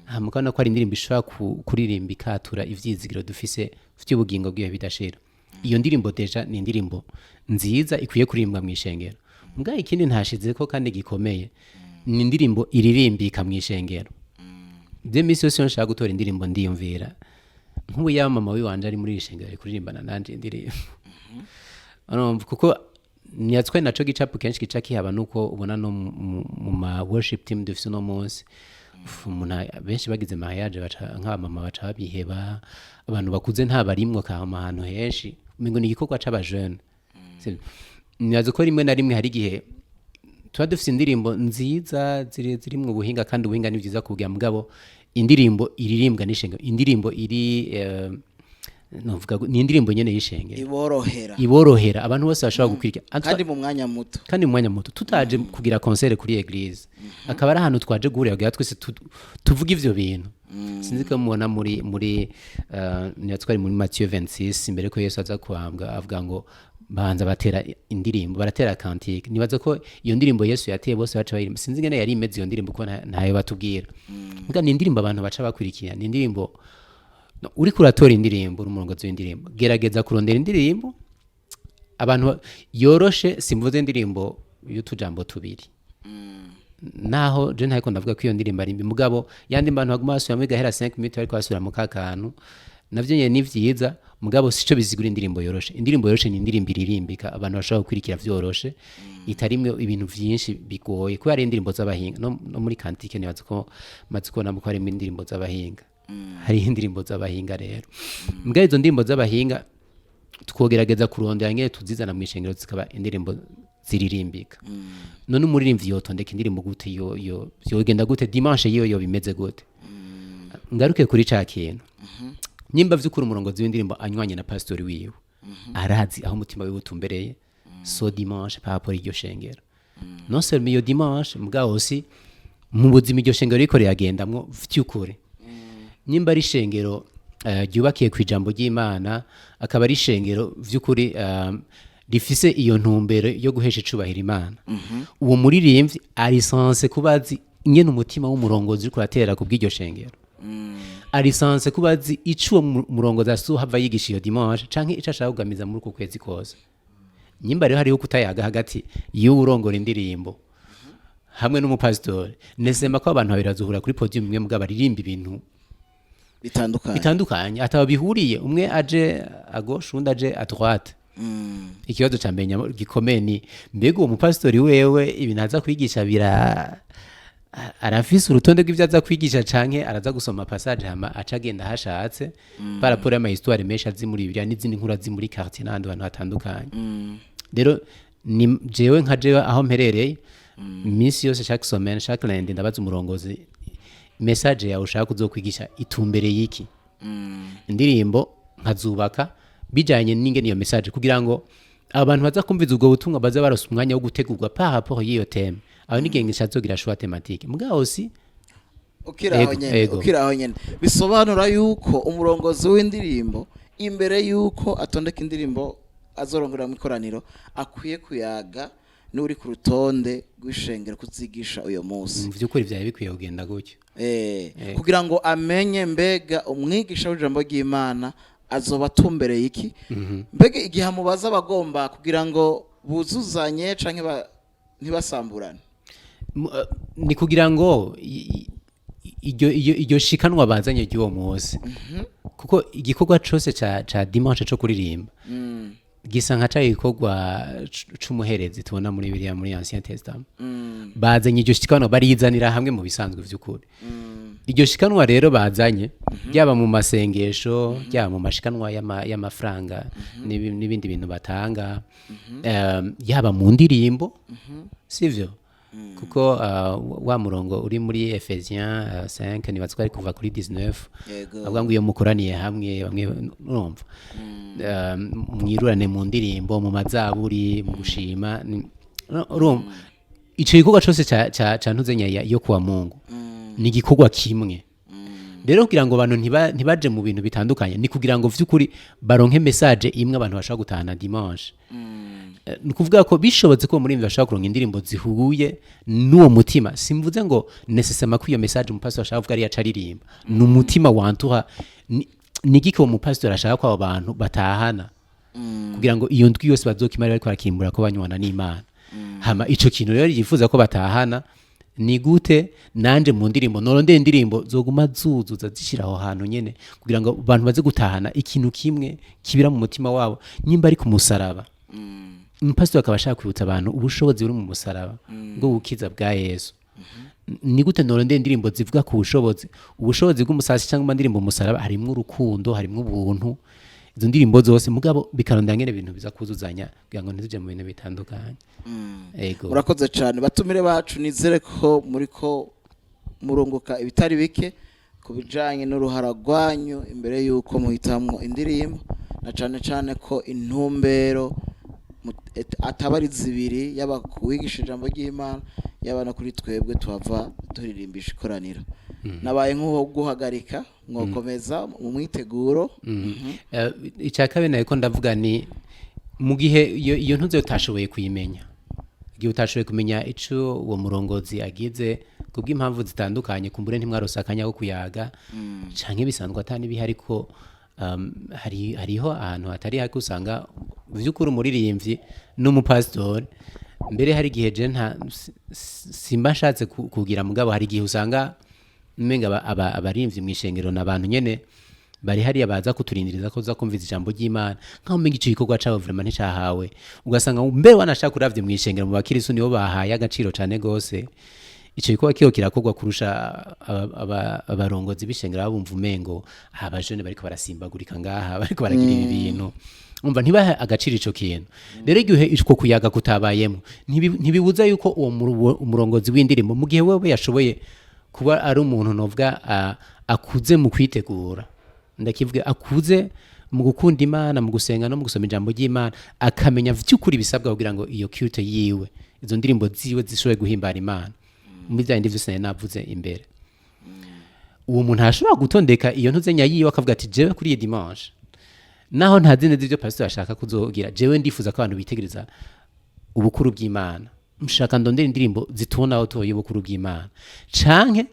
hama ukabona ko ari indirimbo ishobora kuririmba ikatura ivyizigiro dufise vy'ubugingo bw'ibihe bidashira, iyo ndirimbo déjà ni indirimbo nziza ikwiye kuririmbwa mu ishengero. Mbwa ikindi ntashizeko kandi gikomeye, ni indirimbo iririmbika mu ishengero. Byo misi yose iyo nshaka gutora indirimbo, ndiyumvira nk'ubu yaba mama wiwanje ari muri iri shengero, ari kuririmbana nanje indirimbo. Urumva, kuko nyatswe naco gicapo kenshi gica kihaba, nuko ubona no mu ma worship team dufise uno munsi. Uf, umuntu benshi bagize mariage baca nk'abamama baca babiheba, abantu bakuze nta barimwo kama ahantu henshi, umengo ni igikorwa c'abajene. Nibaza ko rimwe na rimwe hari igihe tuba dufise indirimbo nziza zirimwo ubuhinga, kandi ubuhinga ni byiza kubwira, mugabo indirimbo iririmbwa n'ishengero, indirimbo iri novuga ni indirimbo nyene y'ishengero iborohera, iborohera abantu bose bashobora gukurikira. Kandi mu mwanya muto. Kandi mu mwanya muto, tutaje kugira concert kuri église, akaba ari ahantu twaje guhurira kugira twese tuvuge ivyo bintu. Sinzi ko mubona muri twari muri Matthieu 26, imbere ko Yesu aza kuhambwa, avuga ngo banza batera indirimbo, baratera cantique. Nibaza ko iyo ndirimbo Yesu yateye bose baca bayirimba. Sinzi ingene yari imeze iyo ndirimbo, ko ntayo batubwira. Mbwa ni indirimbo abantu baca bakurikira, ni indirimbo. No, uriko uratora indirimbo, uri umurongozi w'indirimbo, gerageza kurondera indirimbo abantu yoroshe. Simvuze indirimbo y'utujambo tubiri, naho je ntariko ndavuga ko iyo ndirimbo ari mbi, mugabo yandi bantu baguma basubiramo igahera 5 minutes bariko basubira mu kakantu, navyo nyene ni vyiza, mugabo sico bizigura indirimbo yoroshe. Indirimbo yoroshe ni indirimbo iririmbika, abantu bashobora gukurikira vyoroshe, itarimwe ibintu vyinshi bigoye, kubera ari indirimbo z'abahinga. No muri cantique nibaza ko maze kubona ko harimo indirimbo z'abahinga, hariho indirimbo z'abahinga. Rero mbwa izo ndirimbo z'abahinga twogerageza kurondera ngene tuzizana mu ishengero, zikaba indirimbo ziririmbika. None umuririmbyi yotondeka indirimbo gute? Yo yogenda gute dimanche? Yiyo yo bimeze gute? Ngaruke kuri ca kintu: nimba vy'ukuri umurongozi w'indirimbo anywanye na pastori wiwe, arazi aho umutima wiwe utumbereye ce dimanche par rapport iryo shengero, non seulement iyo dimanche, mugabo aussi mu buzima iryo shengero riko riragendamwo. Vy'ukuri nimba ari ishengero ryubakiye ku ijambo ry'Imana, akaba ari ishengero vy'ukuri rifise iyo ntumbero yo guhesha icubahiro Imana, uwo muririmbyi ari censé kuba azi ingene umutima w'umurongozi uriko uratera ku bw'iryo shengero, ari censé kuba azi ico uwo murongozi azohava yigisha iyo dimanche canke ico ashaka kugamiza muri uku kwezi kose. Nyimba rero hariho kutayaga hagati y'uwurongora indirimbo hamwe n'umupasitori, nesema ko abantu babiri bazohura kuri podium imwe, mugabo baririmba ibintu bitandukanye, bitandukanye, ataba bihuriye, umwe aje à gauche, undi aje à droite. Ikibazo ca mbere gikomeye ni: mbega uwo mupasitori wewe ibintu aza kwigisha bira arafise urutonde rw'ivyo aza kwigisha, canke araza gusoma passage hama aca agenda ahashatse, par rapport y'ama histoire menshi azi muri Bibiliya n'izindi nkuru azi muri quartier n'ahandi hantu hatandukanye? Rero ni jewe nka jewe aho mperereye, iminsi yose, chaque semaine, chaque lundi, ndabaza umurongozi: message yawe ushaka kuzokwigisha itumbereye iki? Indirimbo nkazubaka bijanye n'ingene iyo message, kugira ngo abantu baza kumviza ubwo butumwa baza baronse umwanya wo gutegurwa par rapport y'iyo thème. Aho n'igihe ngishazogira choix thématique, mugabo aussi Ukiri aho Ego, nyene, ego. ukiri aho nyene, bisobanura yuko umurongozi w'indirimbo, imbere yuko atondeka indirimbo azorongora mu ikoraniro, akwiye kuyaga n'uri ku rutonde rw'ishengero kuzigisha uyo munsi. Mu vy'ukuri vyari bikwiye kugenda gutyo. Kugira ngo amenye mbega umwigisha w'ijambo ry'Imana azoba atumbereye iki, mbega igihe amubaza abagomba kugira ngo buzuzanye canke ntibasamburane. Ni kugira ngo Iryo shikanwa bazanye ry'uwo munsi, kuko igikorwa cose ca dimanche co kuririmba gisa nka ca gikorwa c'umuherezi tubona muri biriya, muri Ancien Testament. Bazanye iryo shikanwa, barizanira hamwe. Mu bisanzwe vy'ukuri, iryo shikanwa rero bazanye, ryaba mu masengesho, ryaba mu mashikanwa y'amafaranga n'ibindi bintu batanga, yaba mu ndirimbo, sivyo? Kuko wa murongo uri muri Ephésiens 5, nibaza ko ari kuva kuri 19, avuga ngo iyo mukoraniye hamwe bamwe, urumva, mwirurane mu ndirimbo, mu mazaburi, mu gushima, urumva ico gikorwa cose ca ntuzenya yo kuwa Mungu ni igikorwa kimwe. Rero kugira ngo abantu ntibaje mu bintu bitandukanye, ni kugira ngo vy'ukuri baronke message imwe abantu bashobora gutahana dimanche. Ni ukuvuga ko bishobotse ko muri bashobora kuronka indirimbo zihuye n'uwo mutima. Simvuze ngo nécessairement ko iyo message umupasiteri ashaka kuvuga ariyo aca aririmba. Ni umutima wantuha, ni igiki uwo mupasiteri ashaka ko abo bantu batahana, kugira ngo iyo ndwi yose bazokimara bariko barakimbura ko banywana n'Imana. Hama ico kintu rero yifuza ko batahana, ni gute nanje mu ndirimbo norondera indirimbo zoguma zuzuza zishira aho hantu nyene, kugira ngo abantu baze gutahana ikintu kimwe kibira mu mutima wabo? Nyimba ari ku musaraba, umupasitori akaba ashaka kwibutsa abantu ubushobozi buri mu musaraba bwo gukiza bwa Yesu, ni gute norondera indirimbo zivuga ku ubushobozi bw'umusaraba, cyangwa indirimbo umusaraba harimwo urukundo, harimwo ubuntu, izo ndirimbo zose? Mugabo bikarondera ngene ibintu biza kuzuzanya kugira ngo ntizije mu bintu bitandukanye. Ego. Murakoze cyane, batumire bacu. Nizere ko muri ko murunguka ibitari bike ku bijanye n'uruhara rwanyu imbere y'uko muhitamwo indirimbo, na cane cane ko intumbero ataba ari zibiri, yaba kuwigisha ijambo ry'Imana, yaba no kuri twebwe tuhava turirimbisha ikoraniro. Nabaye nk'uwo guhagarika, mwokomeza mu mwiteguro. Icya kabiri nariko ndavuga ni mu gihe iyo ntuze utashoboye kuyimenya, igihe utashoboye kumenya ico uwo murongozi agize kubw'impamvu zitandukanye, kumbure ntimwarose akanya ko kuyaga, canke bisanzwe ata n'ibihari, ko hariho ahantu hatari hake usanga vy'ukuri umuririmbyi n'umupasitori, mbere hari igihe je nta simba nshatse kugira, mugabo hari igihe usanga umenga abarimvyi mw'ishengero n'abantu nyene bari hariya baza kuturindiriza ko uza kumviza ijambo ry'Imana, nkaho umenga ico gikorwa cabo vraiment nticahawe. Ugasanga mbere wanashaka uravye mw'ishengero, mu bakirisu nibo bahaye agaciro cane gose ico gikorwa kiho kirakorwa kurusha abarongozi b'ishengero. Baba bumva umengo abajene bariko barasimbagurika ngaha, bariko baragira ibi bintu, umva, ntibahe agaciro ico kintu. Rero igihe ico kuyaga kutabayemo, ntibibuza yuko uwo umurongozi w'indirimbo, mu gihe wewe yashoboye kuba ari umuntu novuga akuze mu kwitegura, ndakivuga akuze mu gukunda Imana, mu gusenga no mu gusoma ijambo ry'Imana, akamenya vy'ukuri ibisabwa kugira ngo iyo culte yiwe, izo ndirimbo ziwe zishobore guhimbara Imana muri bya bindi vyose nari navuze imbere, uwo muntu arashobora gutondeka iyo ntuzenya yiwe, akavuga ati: "Jewe kuri iyi dimanche, naho ntazi neza ibyo pastor ashaka kuzogira, jewe ndifuza ko abantu bitegereza ubukuru bw'Imana. Nshaka ndondera indirimbo zitubona aho tuhoye ubukuru bw'Imana, canke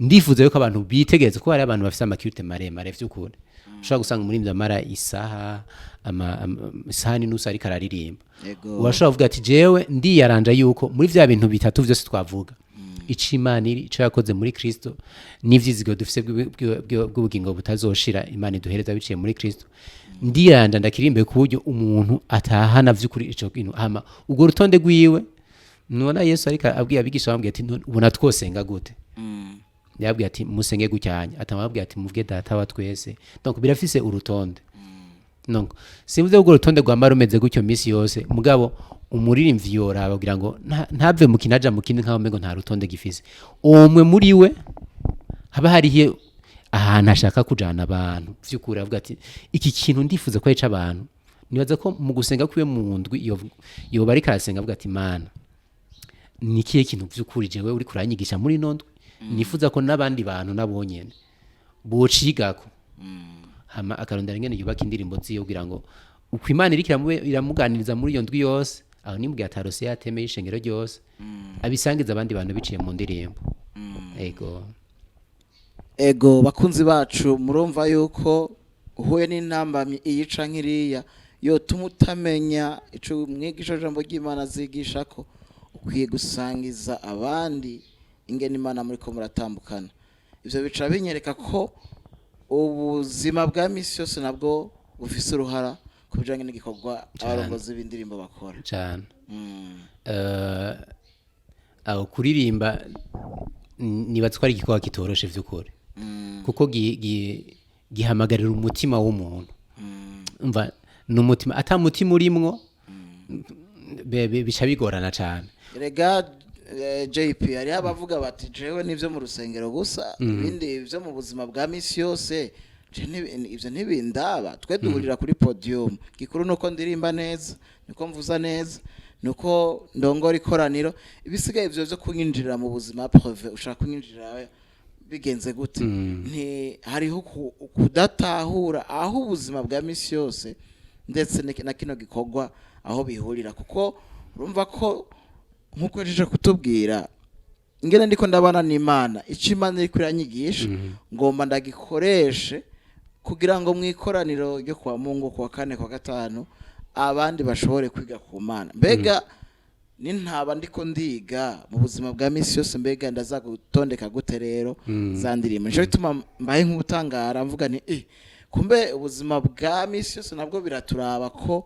ndifuza yuko abantu bitegereza ko hari abantu bafise ama culte maremare." Vy'ukuri ushobora gusanga umuririmbyi amara isaha, isaha n'inusu ariko araririmba. Urashobora kuvuga ati: "Jewe ndiyaranja yuko muri vya bintu bitatu vyose twavuga, ico Imana iri, ico yakoze muri Kristo, n'ivyizigiro dufise bw'ubugingo butazoshira Imana iduhereza biciye muri Kristo, ndiyaranja ndakirimbe ku buryo umuntu atahana vy'ukuri ico kintu." Hama urwo rutonde rwiwe, nubona Yesu ariko abwiye abigisha, bamubwiye ati: "None ubona twosenga gute?" Yababwiye ati: "Musenge gucyanya." Atamababwiye ati: "Muvuge Data wa twese." Donc birafise urutonde. Donc simvuze ko urwo rutonde rwama rumeze gutyo misi yose, mugabo umuririmbyi yoraba kugira ngo ntave mu kintu aja mu kindi nkaho umengo nta rutonde gifise. Umwe muri we haba hariho ahantu ashaka kujana abantu vy'ukuri, avuga ati: "Iki kintu ndifuza ko yica abantu." Nibaza ko mu gusenga kwiwe mu ndwi yoba ariko arasenga avuga ati: "Mana, ni ikihe kintu vy'ukuri jewe uri kuranyigisha muri ino ndwi nifuza ko n'abandi bantu nabo nyene bocigako?" Hama akarondera ingene yubaka indirimbo ziwe kugira ngo uko Imana iriko iramuganiriza muri iyo ndwi yose, aho nimubwiye atarose yateme y'ishengero ryose, abisangiza abandi bantu biciye mu ndirimbo. Ego. Ego, bakunzi bacu, murumva yuko uhuye n'intambamyi iyi canke iriya yotuma utamenya ico umwigisha w'ijambo ry'Imana azigisha, ko ukwiye gusangiza abandi ingene Imana muriko muratambukana. Ivyo bica binyereka ko ubuzima bwa misi yose nabwo bufise uruhara ku bijanye n'igikorwa abarongozi b'indirimbo bakora. Cyane. Aho kuririmba, nibaza ko ari igikorwa kitoroshe vy'ukuri, kuko gihamagarira umutima w'umuntu. Umva, ni umutima, ata mutima urimwo, bica bigorana cane. Rega JP, hariho abavuga bati: "Jewe nivyo mu rusengero gusa, ibindi vyo mu buzima bwa misi yose je ivyo ntibindaba. Twe duhurira kuri podium, gikuru nuko ndirimba neza, niko mvuza neza, nuko ndongora ikoraniro. Ibisigaye ivyo vyo kunyinjirira mu buzima privé, ushaka kunyinjirira bigenze gute?" Nti hariho kudatahura aho ubuzima bwa misi yose ndetse na kino gikorwa aho bihurira, kuko urumva ko nkuko yaje kutubwira ingene ndiko ndabana n'Imana, ico Imana iriko iranyigisha ngomba ndagikoreshe kugira ngo mu ikoraniro ryo kwa Mungu, kuwa kane, kwa gatanu, abandi bashobore kwiga ku Mana. Mbega nintaba ndiko ndiga mu buzima bwa misi yose, mbega ndaza gutondeka gute rero za ndirimbo? Nico gituma mbaye nk'utangara, mvuga nti: "Kumbe ubuzima bwa misi yose nabwo biraturaba ko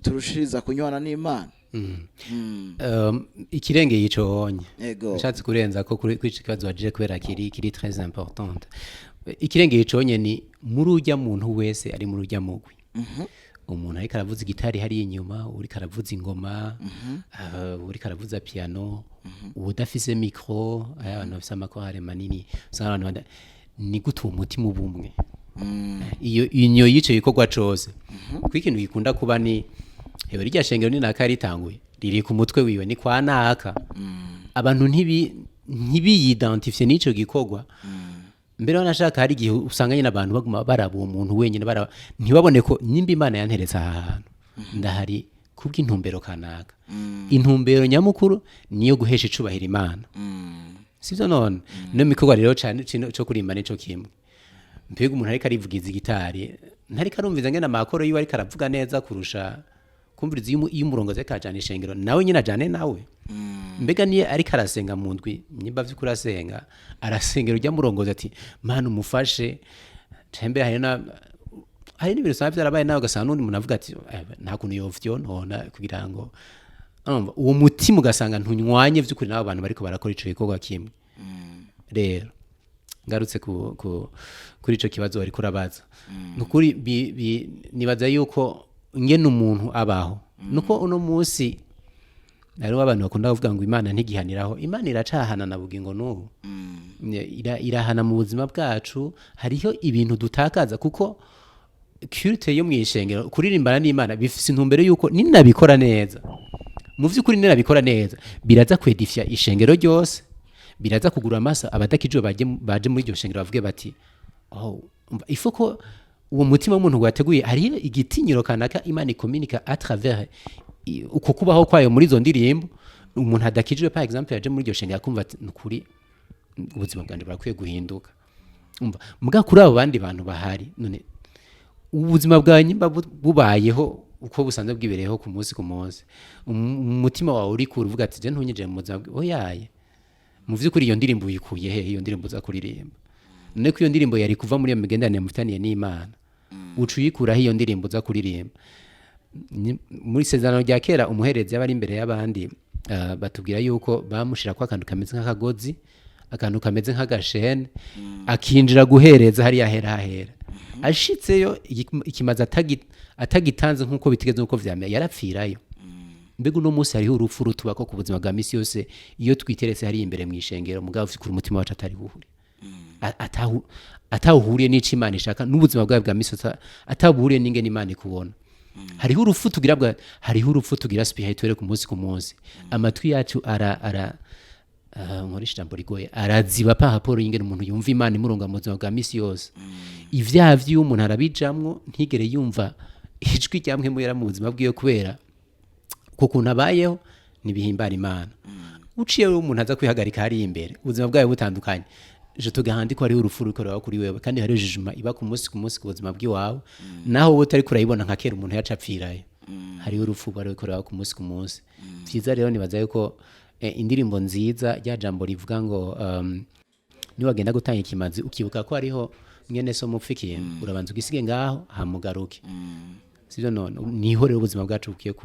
turushiriza kunywana n'Imana." Ikirengeye ico honye, nshatse kurenza ko kuri ico kibazo wajije, kubera kiri très importante, ikirengeye ico honye ni muri urya muntu wese ari muri urya mugwi, umuntu ariko aravuza igitari hariya inyuma, uriko aravuza ingoma, uriko aravuza piano, udafise micro, aya abantu bafise amakorale manini usanga abantu ni gute uwo mutima ubumwe iyo inyo y'ico gikorwa cose? Kuko ikintu gikunda kuba ni hewe rirya shengero ni naka ritanguye, riri ku mutwe wiwe, ni kwa naka. Abantu ntibiyidentifie n'ico gikorwa. Mbere wanashaka hari igihe usanga nyine abantu baguma baraba uwo muntu wenyine, baraba ntibabone ko nimba Imana yanteretse aha hantu, ndahari kubw'intumbero kanaka. Intumbero nyamukuru niyo guhesha icubahiro Imana, sivyo? None no mikorwa rero cane co kurimba nico kimwe. Mbega umuntu ariko arivugiza igitari, ntariko arumviza ngene amakoro yiwe ariko aravuga neza kurusha kumviriza iyo umurongozi ariko arajana ishengero, nawe nyine ajane nawe? Mbega niyo ariko arasenga mu ndwi, nimba vy'ukuri asenga, arasengera urya murongozi ati: "Mana, umufashe tembe." Hari n'ibintu usanga vyarabaye, nawe ugasanga n'undi muntu avuga ati: "Nta kuntu yovyonona," kugira ngo urumva, uwo mutima ugasanga ntunywanye vy'ukuri n'abo bantu bariko barakora ico gikorwa kimwe. Rero ngarutse kuri ico kibazo wariko urabaza, nukuri nibaza yuko ngene umuntu abaho, nuko uno munsi hariho abantu bakunda kuvuga ngo Imana ntigihaniraho. Imana iracahana na bugingo n'ubu. Irahana mu buzima bwacu. Hariho ibintu dutakaza, kuko culte yo mw'ishengero, kuririmbana n'Imana, bifise intumbero yuko ninabikora neza, mu vy'ukuri ninabikora neza, biraza kwedifya ishengero ryose, biraza kugura amaso abadakijwe baje muri iryo shengero, bavuge bati: "Oh, umva." Ifo ko uwo mutima w'umuntu wateguye, hariho igitinyiro kanaka Imana ikominika à travers uko kubaho kwayo muri izo ndirimbo. Umuntu adakijwe, par exemple, yaje muri iryo shengero, akumva ati: "Nukuri ubuzima bwanje burakwiye guhinduka." Umva, muga kuri abo bandi bantu bahari, none ubuzima bwawe nimba bubayeho uko busanzwe bwibereyeho ku munsi ku munsi, umutima wawe uri kure, uvuga ati: "Je ntunyinjire mu buzima oyaye." Mu vy'ukuri iyo ndirimbo uyikuye he? Iyo ndirimbo uza kuririmba, none ko iyo ndirimbo yari kuva muri iyo migenderanire mufitaniye n'Imana, uca uyikuraho iyo ndirimbo uza kuririmba? Muri isezerano rya kera, umuherezi yaba ari imbere y'abandi, batubwira yuko bamushirako akantu kameze nk'akagozi, akantu kameze nk'agashene, akinjira guhereza hariya hera hahera. Ashitseyo, ikimazi atagitanze nk'uko bitegeze, nk'uko vyamera, yarapfirayo. Mbega uno munsi hariho urupfu rutubako ku buzima bwa misi yose iyo twiteretse hariya imbere mu ishengero, mugabo ufite umutima wacu atari buhure, atawuhuriye n'ico Imana ishaka n'ubuzima bwawe bwa misi yose, atabuhuriye n'ingene Imana ikubona? Hariho urupfu tugira hariho urupfu tugira spirituel ku munsi ku munsi. Amatwi yacu ara nkoresha ijambo rigoye, araziba par rapport y'ingene umuntu yumva Imana imurunga mu buzima bwa misi yose. Ivyaha vy'iyo umuntu arabijamwo, ntigere yumva ijwi rya Mpwemu Yera mu buzima bwiwe, kubera ku kuntu abayeho ntibihimbara Imana. Uciye rero umuntu aza kwihagarika hariya imbere, ubuzima bwawe butandukanye, je te garantis ko hariho urupfu ruriko ruraba kuri wewe, kandi hariho jugement iba ku munsi ku munsi ku buzima bw'iwawe, naho wowe utariko urayibona nka kera umuntu yaca apfirayo. Hariho urupfu ruba ruriko ruraba ku munsi ku munsi. Vyiza rero nibaza yuko indirimbo nziza, rya jambo rivuga ngo Niwagenda gutanga ikimazi, ukibuka ko hariho mwene so mupfa ikintu, urabanza ugisige ngaho, hamugaruke, sibyo? None niho rero ubuzima bwacu bukwiye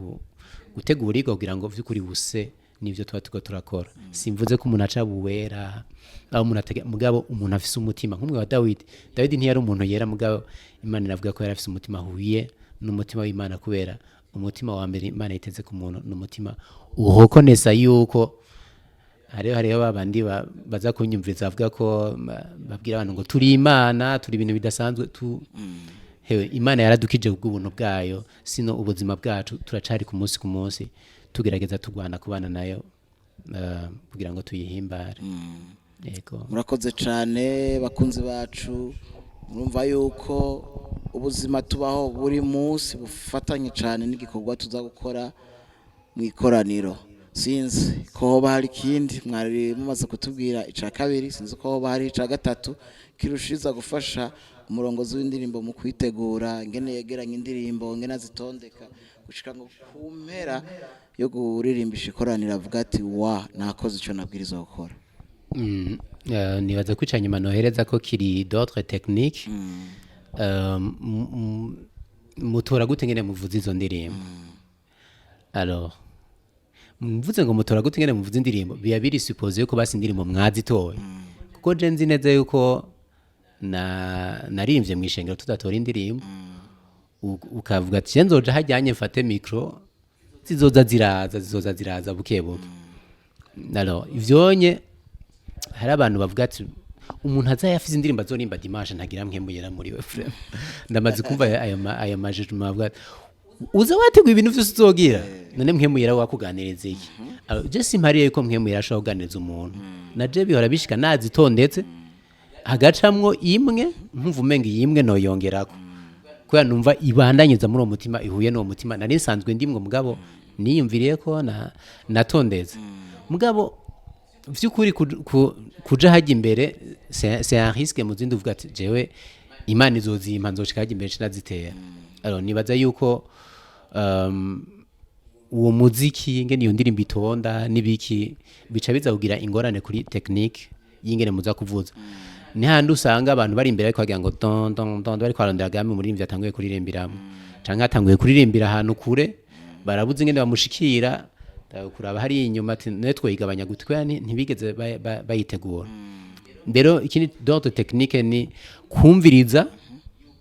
gutegurirwa kugira ngo vy'ukuri buse n'ivyo tuba turiko turakora. Simvuze ko umuntu aca buwera aho umuntu atege, mugabo umuntu afise umutima nk'umwe wa Dawidi. Dawidi ntiyari umuntu yera, mugabo Imana iravuga ko yari afise umutima ahuye n'umutima w'Imana, kubera umutima wa mbere Imana yiteze ku muntu ni umutima uhokonesa yuko hariho babandi baza kunyumviriza, bavuga ko babwira abantu ngo turi Imana, turi ibintu bidasanzwe tu. Hewe, Imana yaradukije kubw'ubuntu bwayo, sino ubuzima bwacu turacari ku munsi ku munsi tugerageza turwana kubana nayo, kugira ngo tuyihimbare. Yego. Murakoze cyane, bakunzi bacu. Murumva yuko ubuzima tubaho buri munsi bufatanye cyane n'igikorwa tuza gukora mu ikoraniro. Sinzi ko hoba hari ikindi mwari mumaze kutubwira icya kabiri, sinzi ko hoba hari icya gatatu kirushiriza gufasha umurongozi w'indirimbo mu kwitegura, ingene yegeranya indirimbo, ingene azitondeka, gushika ngo ku mpera yo kuririmbisha ikoraniro avuga ati: "Wa nakoze icyo nabwirizwa gukora." Nibaza ko ica nyuma nohereza ko kiri d'autres techniques. Mutora gute ngene muvuze izo ndirimbo? Alors, mvuze ngo mutora gute ngene muvuze indirimbo, biba biri supposé yuko basi indirimbo mwazitoye, kuko je nzi neza yuko na naririmbye mu ishengero tudatora indirimbo. Ukavuga ati: "Nzoja hajyanye, mfate micro, zizoza ziraza, zizoza ziraza buke buke." Alors ivyonye hari abantu bavuga ati umuntu azaye afise indirimbo azorimba dimanche ntagira mpwemu yera muri we. Frère, ndamaze kumva ayo majejuma bavuga ati, uza wateguye ibintu vyose uzogira, none mpwemu yera wakuganiriza iki? Je simpariye yuko mpwemu yera ashobora kuganiriza umuntu. Na je bihora bishika nazitondetse, hagacamwo imwe nkumva umenga iyi imwe noyongerako, kubera numva ibandanyiriza muri uwo mutima, ihuye n'uwo mutima nari nsanzwe ndimwo, mugabo niyumviriye ko na natondetse. Mugabo vy'ukuri kuja hajya imbere, c'est un risque mu zindi. Uvuga ati: "Jewe Imana izozimpa, nzoshika hajya imbere sinazitera." Alors nibaza yuko uwo muziki, ngene iyo ndirimbo itonda n'ibiki, bica biza kugira ingorane kuri technique y'ingene muza kuvuza. Ni handi usanga abantu bari imbere ariko bagira ngo don don don, bariko barondera gamme umuririmbyi atanguye kuririmbiramo, canke atanguye kuririmbira ahantu kure, barabuze ingene bamushikira, kuraba hariya inyuma ati: "Ne twoyigabanya gute?" Kubera ntibigeze bayitegura. Rero ikindi d'ordre technique ni kumviriza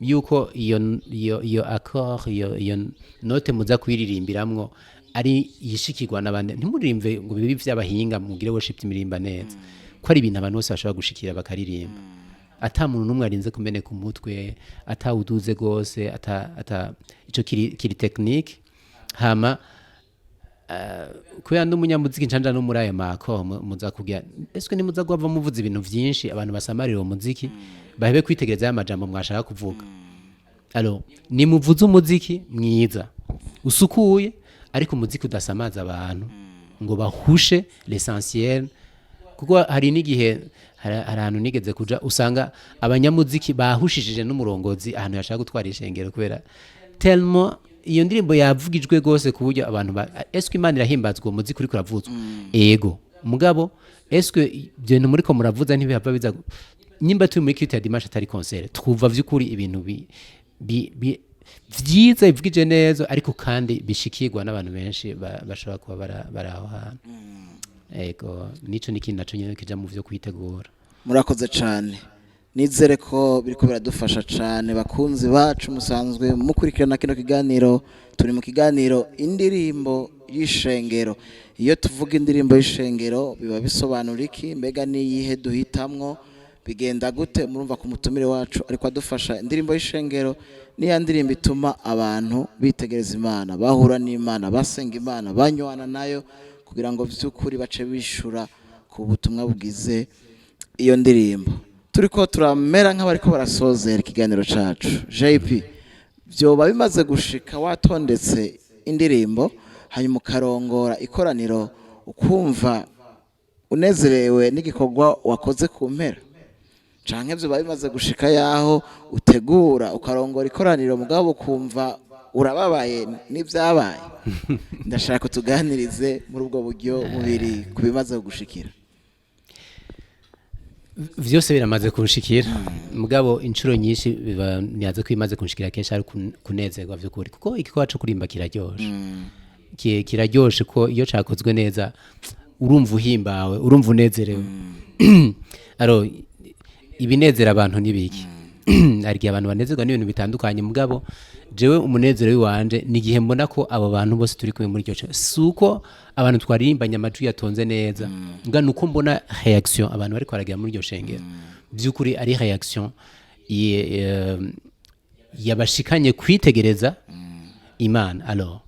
yuko iyo accord, iyo note muza kuyiririmbiramwo ari yishikirwa n'abandi. Ntimuririmve ngo bibe ivy'abahinga, mugire worship imirimba neza, ko ari ibintu abantu bose bashobora gushikira bakaririmba, ata muntu n'umwe arinze kumeneka umutwe, atawuduze gose, ata ico kiri technique. Hama kubera ndi umunyamuziki, ncanja no muri aya mako muza kugira eswe nimuza guhava muvuza ibintu vyinshi, abantu basamarira uwo muziki, bahebe kwitegereza ya majambo mwashaka kuvuga. Alors nimuvuze umuziki mwiza usukuye, ariko umuziki udasamaza abantu ngo bahushe l'essentiel, kuko hari n'igihe hari ahantu nigeze kuja, usanga abanyamuziki bahushishije n'umurongozi ahantu yashaka gutwara ishengero, kubera tellement iyo ndirimbo yavugijwe gose ku buryo abantu eske Imana irahimbazwa uwo muziki uriko uravuzwa? Ego, mugabo eske ibyo bintu muriko muravuza ntibihava biza nyimba turi muri culte ya dimanche atari concert, twumva vy'ukuri ibintu vyiza bivugije neza, ariko kandi bishikirwa n'abantu benshi bashobora kuba bari aho hantu. Ego, nico ni ikintu naco nyene kija mu vyo kwitegura. Murakoze cyane, nizere ko biriko biradufasha cyane. Bakunzi bacu musanzwe mukurikirana kino kiganiro, turi mu kiganiro indirimbo y'ishengero. Iyo tuvuga indirimbo y'ishengero biba bisobanura iki? Mbega niyihe duhitamwo? Bigenda gute? Murumva ku mutumire wacu ariko adufasha. Indirimbo y'ishengero niya ndirimbo ituma abantu bitegereza Imana, bahura n'Imana, basenga Imana, banywana nayo, kugira ngo by'ukuri bace bishura ku butumwa bugize iyo ndirimbo. Turiko turamera nk'abariko barasozera ikiganiro cacu. JP, vyoba bimaze gushika watondetse indirimbo, hanyuma ukarongora ikoraniro, ukumva unezerewe n'igikorwa wakoze ku mpera? Canke vyoba bimaze gushika yaho utegura ukarongora ikoraniro, mugabo ukumva urababaye n'ivyabaye? Ndashaka tuganirize muri ubwo buryo bubiri ku bimaze gushikira. Vyose biramaze kunshikira, mugabo inshuro nyinshi biba niyaze ko imaze kunshikira kenshi ari kunezerwa vy'ukuri, kuko igikorwa co kurimba kiraryoshe. Kiraryoshe ko iyo cakozwe neza urumva uhimbawe, urumva unezerewe. Alors, ibinezera abantu ni biki? Hari igihe abantu banezerwa n'ibintu bitandukanye, mugabo jewe umunezero w'iwanje ni igihe mbona ko abo bantu bose turi kumwe muri iryo si uko abantu twaririmbanye amajwi yatonze neza, mbwa ni uko mbona réaction abantu bariko baragira muri iryo shengero, by'ukuri ari réaction yabashikanye kwitegereza Imana. Alors,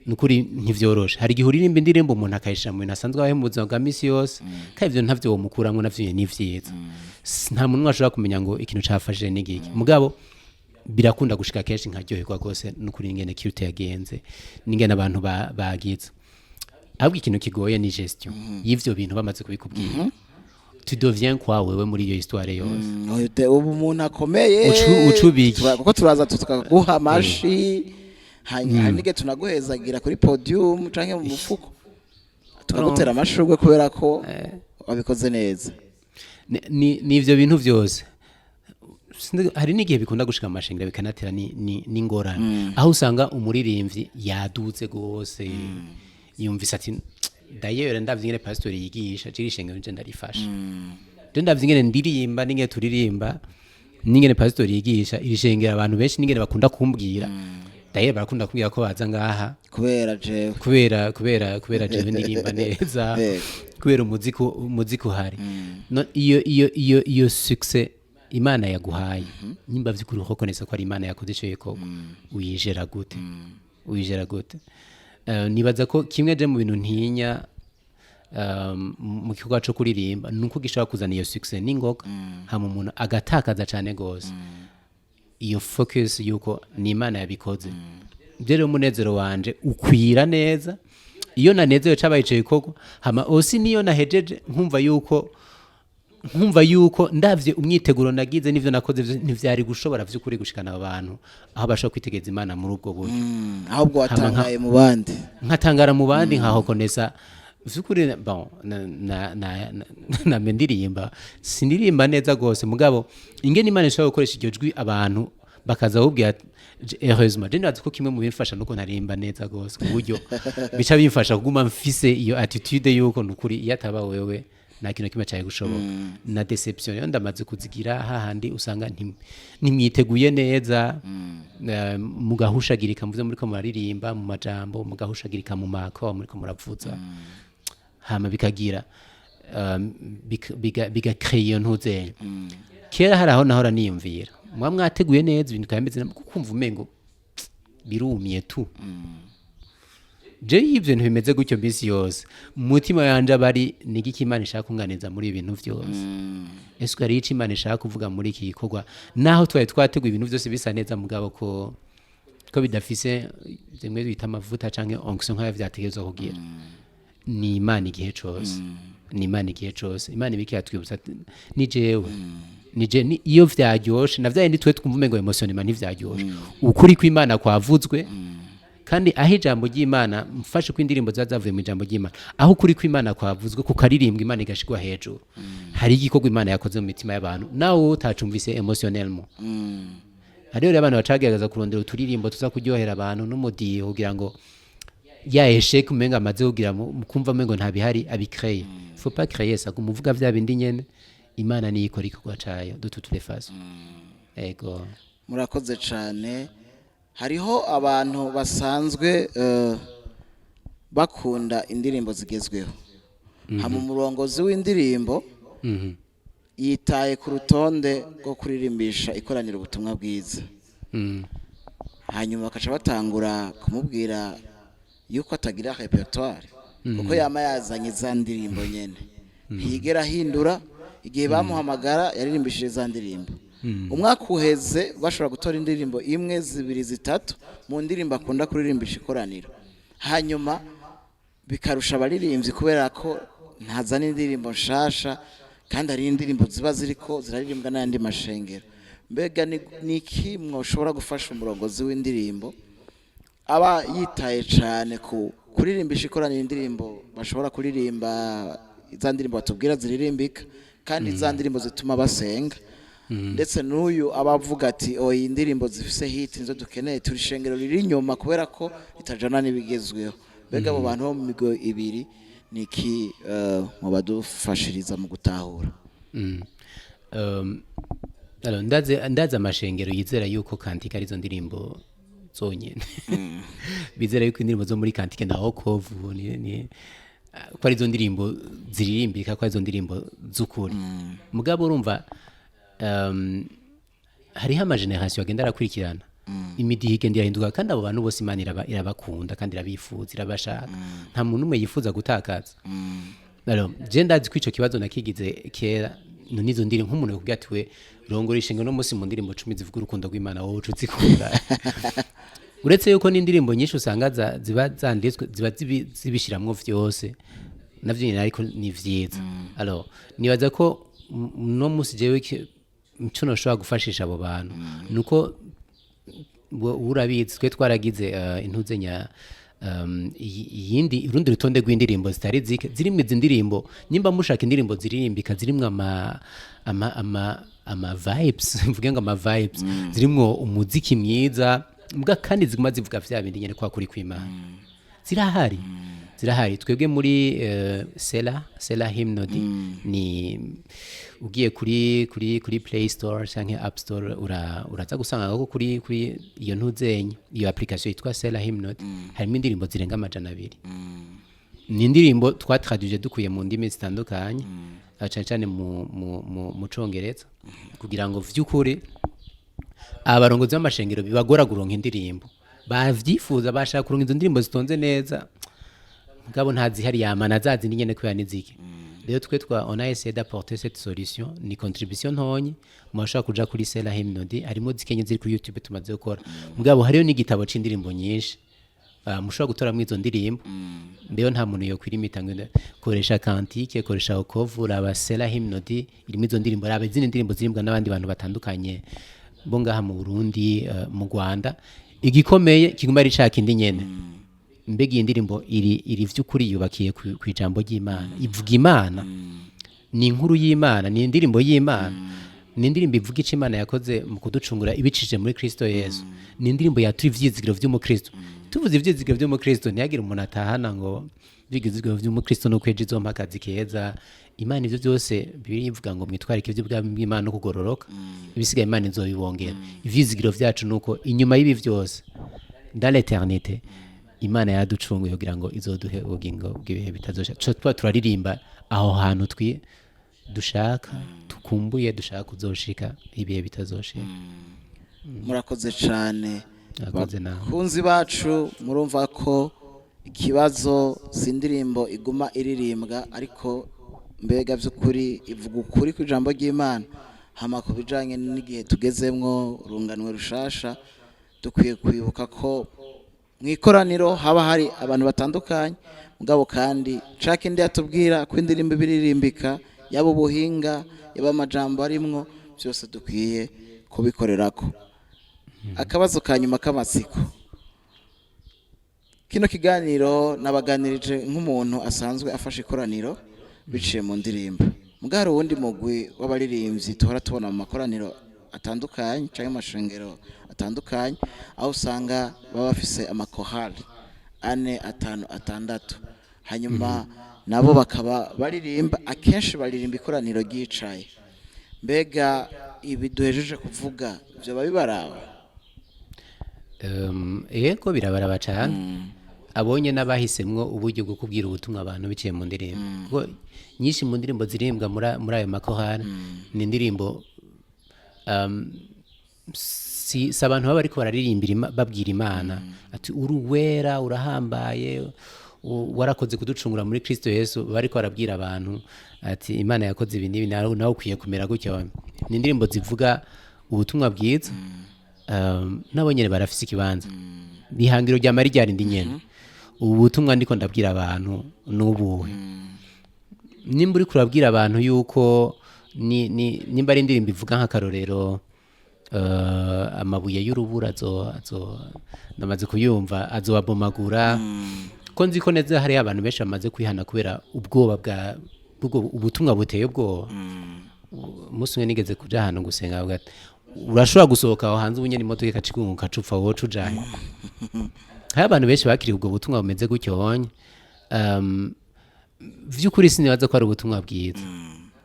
nukuri ntivyoroshe. Hari igihe uririmba indirimbo umuntu akayishira mu bintu asanzwe abaho mu buzima bwa misi yose, kandi ivyo ntavyo womukuramwo, navyo nyene ni vyiza. Nta muntu ashobora kumenya ngo ikintu cafashije ni giki, mugabo birakunda gushika kenshi nkaryoherwa rwose nukuri ingene culte yagenze n'ingene abantu bagize. Ahubwo ikintu kigoye ni gestion y'ivyo bintu bamaze kubikubwira. Tu deviens quoi wewe muri iyo histoire yose? Ubu umuntu akomeye. Ucubiki. Kuko turaza tukaguha amashi, hanyuma hari n'igihe tunaguhezagira kuri podium canke mu mufuko, tukagutera amashurwe kubera ko wabikoze neza. Ni ivyo bintu vyose. Hari n'igihe bikunda gushika mu mashengero bikanatera n'ingorane, aho usanga umuririmbyi yaduze gose, yumvise ati: "D'ailleurs, ndavye ingene pastori yigisha, jiri ishengero nje ndarifasha. Je ndavye ingene ndirimba n'ingene turirimba n'ingene pastori yigisha, iri shengero abantu benshi n'ingene bakunda kumbwira, d'ailleurs barakunda kumbwira ko baza ngaha kubera jewe." Kubera jewe ndirimba neza, kubera umuziki uhari. No, iyo succès Imana yaguhaye, nimba vy'ukuri ureconnaissa ko ari Imana yakoze ico gikorwa, uyijera gute? Uyijera gute? Nibaza ko kimwe je mu bintu ntinya mu gikorwa co kuririmba nuko gishobora kuzana iyo succès n'ingoga, hama umuntu agatakaza cane gose iyo focus yuko ni Imana yabikoze. Ibyo rero umunezero wanje ukwira neza iyo nanezerewe cabaye ico gikorwa, hama aussi niyo nahejeje nkumva yuko ndavye umyiteguro nagize n'ivyo nakoze ntivyari gushobora vy'ukuri gushikana abo bantu aho bashobora kwitegereza Imana muri ubwo buryo. Ahubwo watangaye mu bandi. Nkatangara mu bandi, nkareconnaissa vy'ukuri. Bon, na ndirimba, sindirimba neza gose, mugabo ingene Imana ishobora gukoresha iryo jwi abantu bakaza kubwira, heureusement je ndazi ko kimwe mu bimfasha nuko ntarimba neza gose, ku buryo bica bimfasha kuguma mfise iyo attitude yuko nukuri iyo ataba wewe nta kintu kimwe cari gushoboka. Na déception rero ndamaze kuzigira, hahandi usanga ntimwiteguye neza, mugahushagirika muvuze muriko muraririmba mu majambo, mugahushagirika mu mako muriko muravuza, hama bikagira bigacréa iyo ntuzenya. Kera hari aho nahora niyumvira muba mwateguye neza, ibintu bikaba bimeze neza, kukumva umengo birumye tu. Je iyo ibyo bintu bimeze gutyo minsi yose mu mutima yanje aba ari: ni igiki Imana ishaka kunganiza muri ibi bintu vyose? Ese hari ico Imana ishaka kuvuga muri iki gikorwa, naho twari twateguye ibintu vyose bisa neza, mugabo ko bidafise zimwe bita amavuta canke onction nk'ayo vyategerezwa kugira? Ni Imana igihe cose, ni Imana igihe cose. Imana ibiki yatwibutsa ati, ni jewe, ni je. Iyo vyaryoshe na vyayindi twe twumva umengo émotionnellement ntivyaryoshe, ukuri kw'Imana kwavuzwe. Kandi aho ijambo ry'Imana, mfashe ko indirimbo ziba zavuye mu ijambo ry'Imana, aho ukuri kw'Imana kwavuzwe kukaririmbwa, Imana igashirwa hejuru, hari igikorwa Imana yakoze mu mitima y'abantu nawe wowe utacumvise émotionnellement. Hariho rero abantu bacagerageza kurondera uturirimbo tuza kuryohera abantu n'umudiho kugira ngo ya échec umenga amaze kugira mu kumva umengo nta bihari abicréer. Faut pas créer ça, kumuvuga vya bindi nyene. Imana niyo ikora igikorwa cayo de toutes les façons. Ego. Murakoze cyane. Hariho abantu basanzwe bakunda indirimbo zigezweho, hama umurongozi w'indirimbo yitaye ku rutonde rwo kuririmbisha ikoraniro ubutumwa bwiza, hanyuma bakaca batangura kumubwira yuko atagira répertoire, kuko yama yazanye za ndirimbo nyene, ntiyigera ahindura. Igihe bamuhamagara yaririmbishije za ndirimbo. Umwaka uheze bashobora gutora indirimbo imwe, zibiri, zitatu mu ndirimbo akunda kuririmbisha ikoraniro, hanyuma bikarusha abaririmbyi kubera ko ntazana indirimbo nshasha, kandi hari indirimbo ziba ziriko ziraririmbwa n'ayandi mashengero. Mbega ni iki mwoshobora gufasha umurongozi w'indirimbo aba yitaye cyane ku kuririmbisha ikoraniro indirimbo bashobora kuririmba, za ndirimbo batubwira ziririmbika, Kandi za ndirimbo zituma basenga, ndetse n'uyu aba avuga ati: "Oya, indirimbo zifise hit nizo dukeneye, turi ishengero riri inyuma kubera ko ritajana n'ibigezweho." Mbega abo bantu bo mu migo ibiri ni iki mubadufashiriza mu gutahura? Alors, ndazi amashengero yizera yuko cantique arizo ndirimbo zonyene, bizera yuko indirimbo zo muri cantique na wokovu ni ko arizo ndirimbo ziririmbika, ko arizo ndirimbo z'ukuri. Mugabo urumva, hariho ama générations agenda arakurikirana, imidiho igenda irahinduka, kandi abo bantu bose Imana irabakunda kandi irabifuza, irabashaka. Nta muntu umwe yifuza gutakaza. Alors, je ndazi ko ico kibazo nakigize kera. None izo ndirimbo, nk'umuntu yakubwira ati: "We rongora ishinga no munsi mu ndirimbo 10 zivuga urukundo rw'Imana", wowe uca uzikunda? Uretse yuko n'indirimbo nyinshi usanga ziba zanditswe, ziba zibishiramwo vyose, navyo nyene, ariko ni vyiza. Alors, nibaza ko no munsi jewe ico noshobora gufashisha abo bantu nuko urabizi, twe twaragize intuzenya, iyindi, urundi rutonde rw'indirimbo zitari zike zirimwo izi ndirimbo. Nimba mushaka indirimbo ziririmbika, zirimwo ama vibes, mvuge ngo ama vibes, zirimwo umuziki mwiza mbwa kandi ziguma zivuga vya bindi nyene kwa kuri kw'Imana, zirahari, zirahari. Twebwe muri Sela Hymnody, ni ugiye kuri Play Store canke App Store, uraza gusanga ko kuri iyo ntuzenye, iyo application yitwa Sela Hymnody, harimo indirimbo zirenga 200. Ni indirimbo twatraduje dukuye mu ndimi zitandukanye, cane cane mu Congereza, kugira ngo vy'ukuri abarongozi b'amashengero bibagora guronka indirimbo bavyifuza, bashaka kuronka izo ndirimbo zitonze neza, mugabo ntazihari, yamana za zindi nyene kubera nizike. Rero twe twa on a essayé d'apporter cette solution. Ni contribution ntonyi. Murashobora kuja kuri Sela Hymnody, harimo zikenye ziri kuri YouTube tumaze gukora, mugabo hariyo n'igitabo c'indirimbo nyinshi mushobora gutoramwo izo ndirimbo. Rero nta muntu yokwirimita ngo koresha cantique, koresha okovu, raba Sela Hymnody irimo izo ndirimbo, raba izindi ndirimbo zirimbwa n'abandi bantu batandukanye bo ngaha mu Burundi, mu Rwanda. Igikomeye kiguma ari ca kindi nyene: mbega iyi ndirimbo iri vy'ukuri yubakiye ku ijambo ry'Imana, ivuga Imana, ni inkuru y'Imana, ni indirimbo y'Imana, ni indirimbo ivuga ico Imana yakoze mu kuducungura ibicishije muri Kristo Yesu, ni indirimbo yatura ivyizigiro vy'umukristo? Tuvuze ivyizigiro vy'umukristo, ntihagire umuntu atahana ngo ivyizigiro vy'umukristo nuko ejo izompa akazi keza. Imana ivyo byose, Bibiliya ivuga ngo: "Mwitwarike ivy'ubwami bw'Imana no kugororoka, ibisigaye Imana izobibongera." Ivyizigiro vyacu nuko inyuma y'ibi vyose, dans l'éternité, Imana yaducunguye kugira ngo izoduhe ubugingo bw'ibihe bitazosha. Tuca tuba turaririmba aho hantu twi dushaka, tukumbuye, dushaka kuzoshika ibihe bitazoshika. Murakoze cyane. Murakoze nawe. Bakunzi bacu, murumva ko ikibazo si indirimbo iguma iririmbwa, ariko mbega by'ukuri ivuga ukuri ku ijambo ry'Imana? Hama ku bijanye n'igihe tugezemwo, urunganwe rushasha, dukwiye kwibuka ko mu ikoraniro haba hari abantu batandukanye, mugabo kandi ca kindi yatubwira ko indirimbo ibiririmbika, yaba ubuhinga, yaba amajambo arimwo, byose dukwiye kubikorerako. Akabazo ka nyuma k'amatsiko: kino kiganiro nabaganirije nk'umuntu asanzwe afashe ikoraniro biciye mu ndirimbo. Mugabo hari uwundi mugwi w'abaririmbyi tuhora tubona mu makoraniro atandukanye cyangwa amashengero atandukanye, aho usanga baba bafise amakorali ane, atanu, atandatu, hanyuma nabo bakaba baririmba, akenshi baririmba ikoraniro ryicaye. Mbega ibi duhejeje kuvuga byoba bibaraba? Yego, birabaraba cyane. Abonye n'abahisemwo uburyo bwo kubwira ubutumwa abantu biciye mu ndirimbo, kuko nyinshi mu ndirimbo zirimbwa muri ayo makorali ni indirimbo, si abantu baba bariko bararirimbira babwira Imana ati: "Uri uwera, urahambaye, warakoze kuducungura muri Kristo Yesu." Baba bariko barabwira abantu ati: "Imana yakoze ibi n'ibi, nawe ukwiye kumera gutya." Ni indirimbo zivuga ubutumwa bwiza. Nabo nyene barafise ikibanza. Ihangiro rya mari ryarindi nyene: ubu butumwa ndiko ndabwira abantu nubuhe? Nimba uriko urabwira abantu yuko nimba ari indirimbo ivuga nk'akarorero, amabuye y'urubura azo namaze kuyumva, azobabomagura, ko nzi ko neza hariho abantu benshi bamaze kwihana kubera ubwoba bwa Ubwo ubutumwa buteye ubwoba. Umunsi umwe nigeze kuja ahantu gusenga, bavuga ati, urashobora gusohoka aho hanze ubunyene imodoka ikacigunga ukacupfa, woca ujahe? Hari abantu benshi bakiriye ubwo butumwa bumeze gutyo honye. Vy'ukuri sinibaza ko ari ubutumwa bwiza,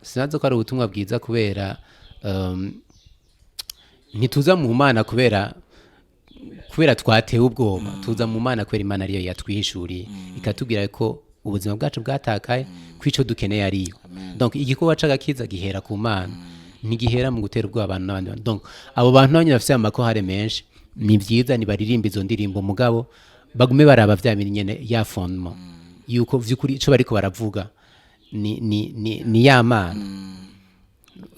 sinibaza ko ari ubutumwa bwiza, kubera ntituza mu Mana kubera twatewe ubwoba. Tuza mu Mana kubera Imana ariyo yatwihishuriye, ikatubwira ko ubuzima bwacu bwatakaye, ko ico dukeneye ariyo. Donc igikorwa c'agakiza gihera ku Mana, ntigihera mu gutera ubwoba abantu n'abandi bantu. Donc abo bantu nabo nyene bafise amakorale menshi, ni vyiza nibaririmba izo ndirimbo, mugabo bagume baraba vya bintu nyene, ya fondement yuko vy'ukuri ico bariko baravuga ni ya Mana,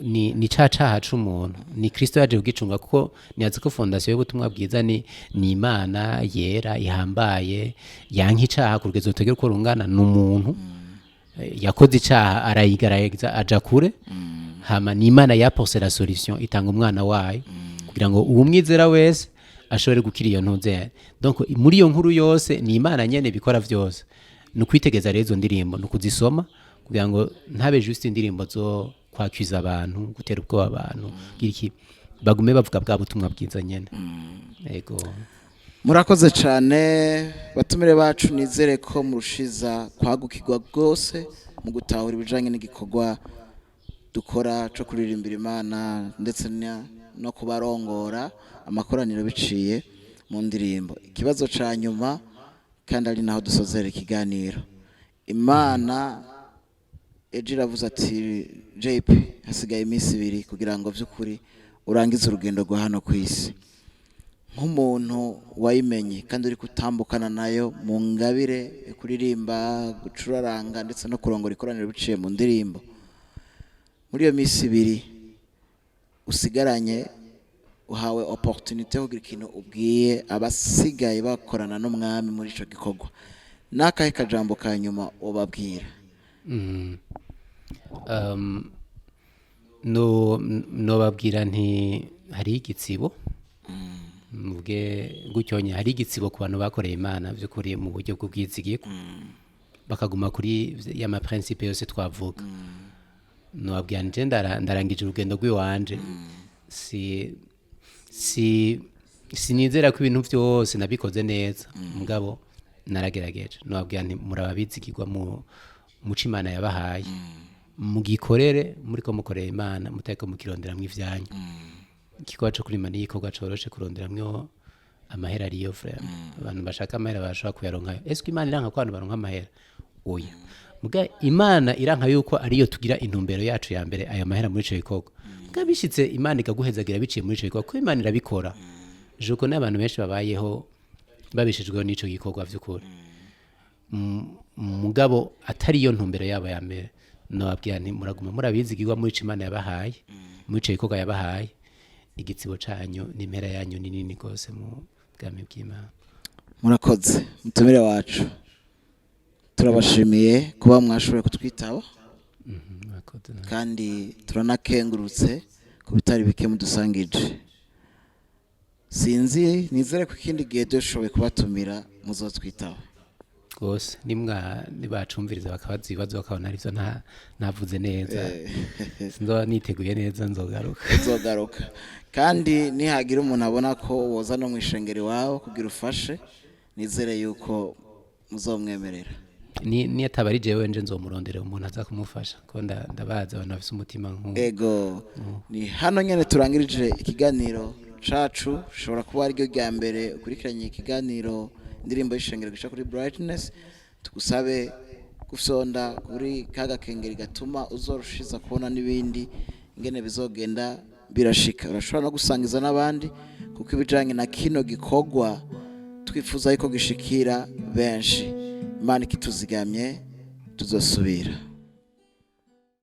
ni ca caha c'umuntu, ni Kristo yaje kugicunga, kuko nibaza ko fondation y'ubutumwa bwiza ni Imana yera ihambaye yanka icaha ku rugezo rutegera uko rungana. Ni umuntu yakoze icaha, arayigaragaza, aja kure. Hama ni Imana yapose la solution, itanga umwana wayo kugira ngo uwumwizera wese ashobore gukira iyo ntuze. Donc muri iyo nkuru yose ni Imana nyene bikora vyose. Ni ukwitegeza rero izo ndirimbo, ni ukuzisoma kugira ngo ntabe juste indirimbo zo kwakwiza abantu, gutera ubwoba abantu, kugira iki, bagume bavuga bwa butumwa bwiza nyene. Yego. Murakoze cyane, batumire bacu. Nizere ko murushiza kwagukirwa rwose mu gutahura ibijyanye n'igikorwa dukora cyo kuririmbira Imana, ndetse no kubarongora amakoraniro biciye mu ndirimbo. Ikibazo cya nyuma, kandi ari naho dusozera ikiganiro: Imana ejo iravuze ati, "JP, hasigaye iminsi 2 kugira ngo by'ukuri urangize urugendo rwa hano ku isi." Nk'umuntu wayimenye kandi uri gutambukana nayo mu ngabire yo kuririmba, gucuraranga ndetse no kurongora ikoraniro biciye mu ndirimbo, muri iyo minsi 2 usigaranye, uhawe opportunité yo kugira ikintu ubwiye abasigaye bakorana n'Umwami muri ico gikorwa, n'akahe kajambo ka nyuma ubabwira? No nobabwira nti hari igitsibo, mvuge gutyo nye, hari igitsibo ku bantu bakoreye Imana by'ukuri mu buryo bw'ubwizigirwa, bakaguma kuri ya ma principe yose twavuga. Nobabwira nje ndarangije urugendo rw'iwanje, si sinizera ko ibintu byose nabikoze neza, mugabo naragerageje. Nobabwira nti murababizigirwa mu muco Imana yabahaye, mugikorere muriko mukorera Imana, mutariko mukironderamwo ivyanyu. Igikorwa co kurima ni igikorwa coroshe kuronderamwo amahera ariyo frère. Abantu bashaka amahera barashobora kuyaronkayo. Ese Imana iranka ko abantu baronka amahera? Oya. Muga Imana iranka yuko ariyo tugira intumbero yacu ya mbere, ayo mahera muri ico gikorwa. Muga bishitse Imana ikaguhezagira biciye muri ico gikorwa, kuko Imana irabikora. Juko n'abantu benshi babayeho babishijweho n'ico gikorwa vy'ukuri, mugabo atari yo ntumbero yabo ya mbere. Nobabwira nti muraguma murabizigirwa muri ico Imana yabahaye, muri ico gikorwa yabahaye. Igitsibo canyu n'impera yanyu ni nini rwose mu bwami bw'Imana. Murakoze, mutumire wacu, turabashimiye kuba mwashoboye kutwitaba. Murakoze namwe. Kandi turanakengurutse ku bitari bike mudusangije. Sinzi, nizere ko ikindi gihe dushoboye kubatumira muzotwitaba. Rwose, nimwa nibacumviriza bakabaza ibibazo, bakabona arivyo ntavuze neza, sinzoba niteguye neza, nzogaruka. Uzogaruka, kandi nihagira umuntu abona ko woza no mu ishengero iwawe kugira ufashe, nizere yuko muzomwemerera. Ni ataba ari jewe nje, nzomurondera umuntu aza kumufasha, ko ndabazi abantu bafise umutima nk'uwo. Ego, ni hano nyene turangirije ikiganiro cacu. Ushobora kuba ariryo rya mbere ukurikiranye ikiganiro Indirimbo y'Ishengero gica kuri Brightness. Tugusabe gufyonda kuri ka gakengeri gatuma uzorushiza kubona n'ibindi ingene bizogenda birashika. Urashobora no gusangiza n'abandi, kuko ibijanye na kino gikorwa twifuza yuko gishikira benshi. Imana ikituzigamye, tuzosubira.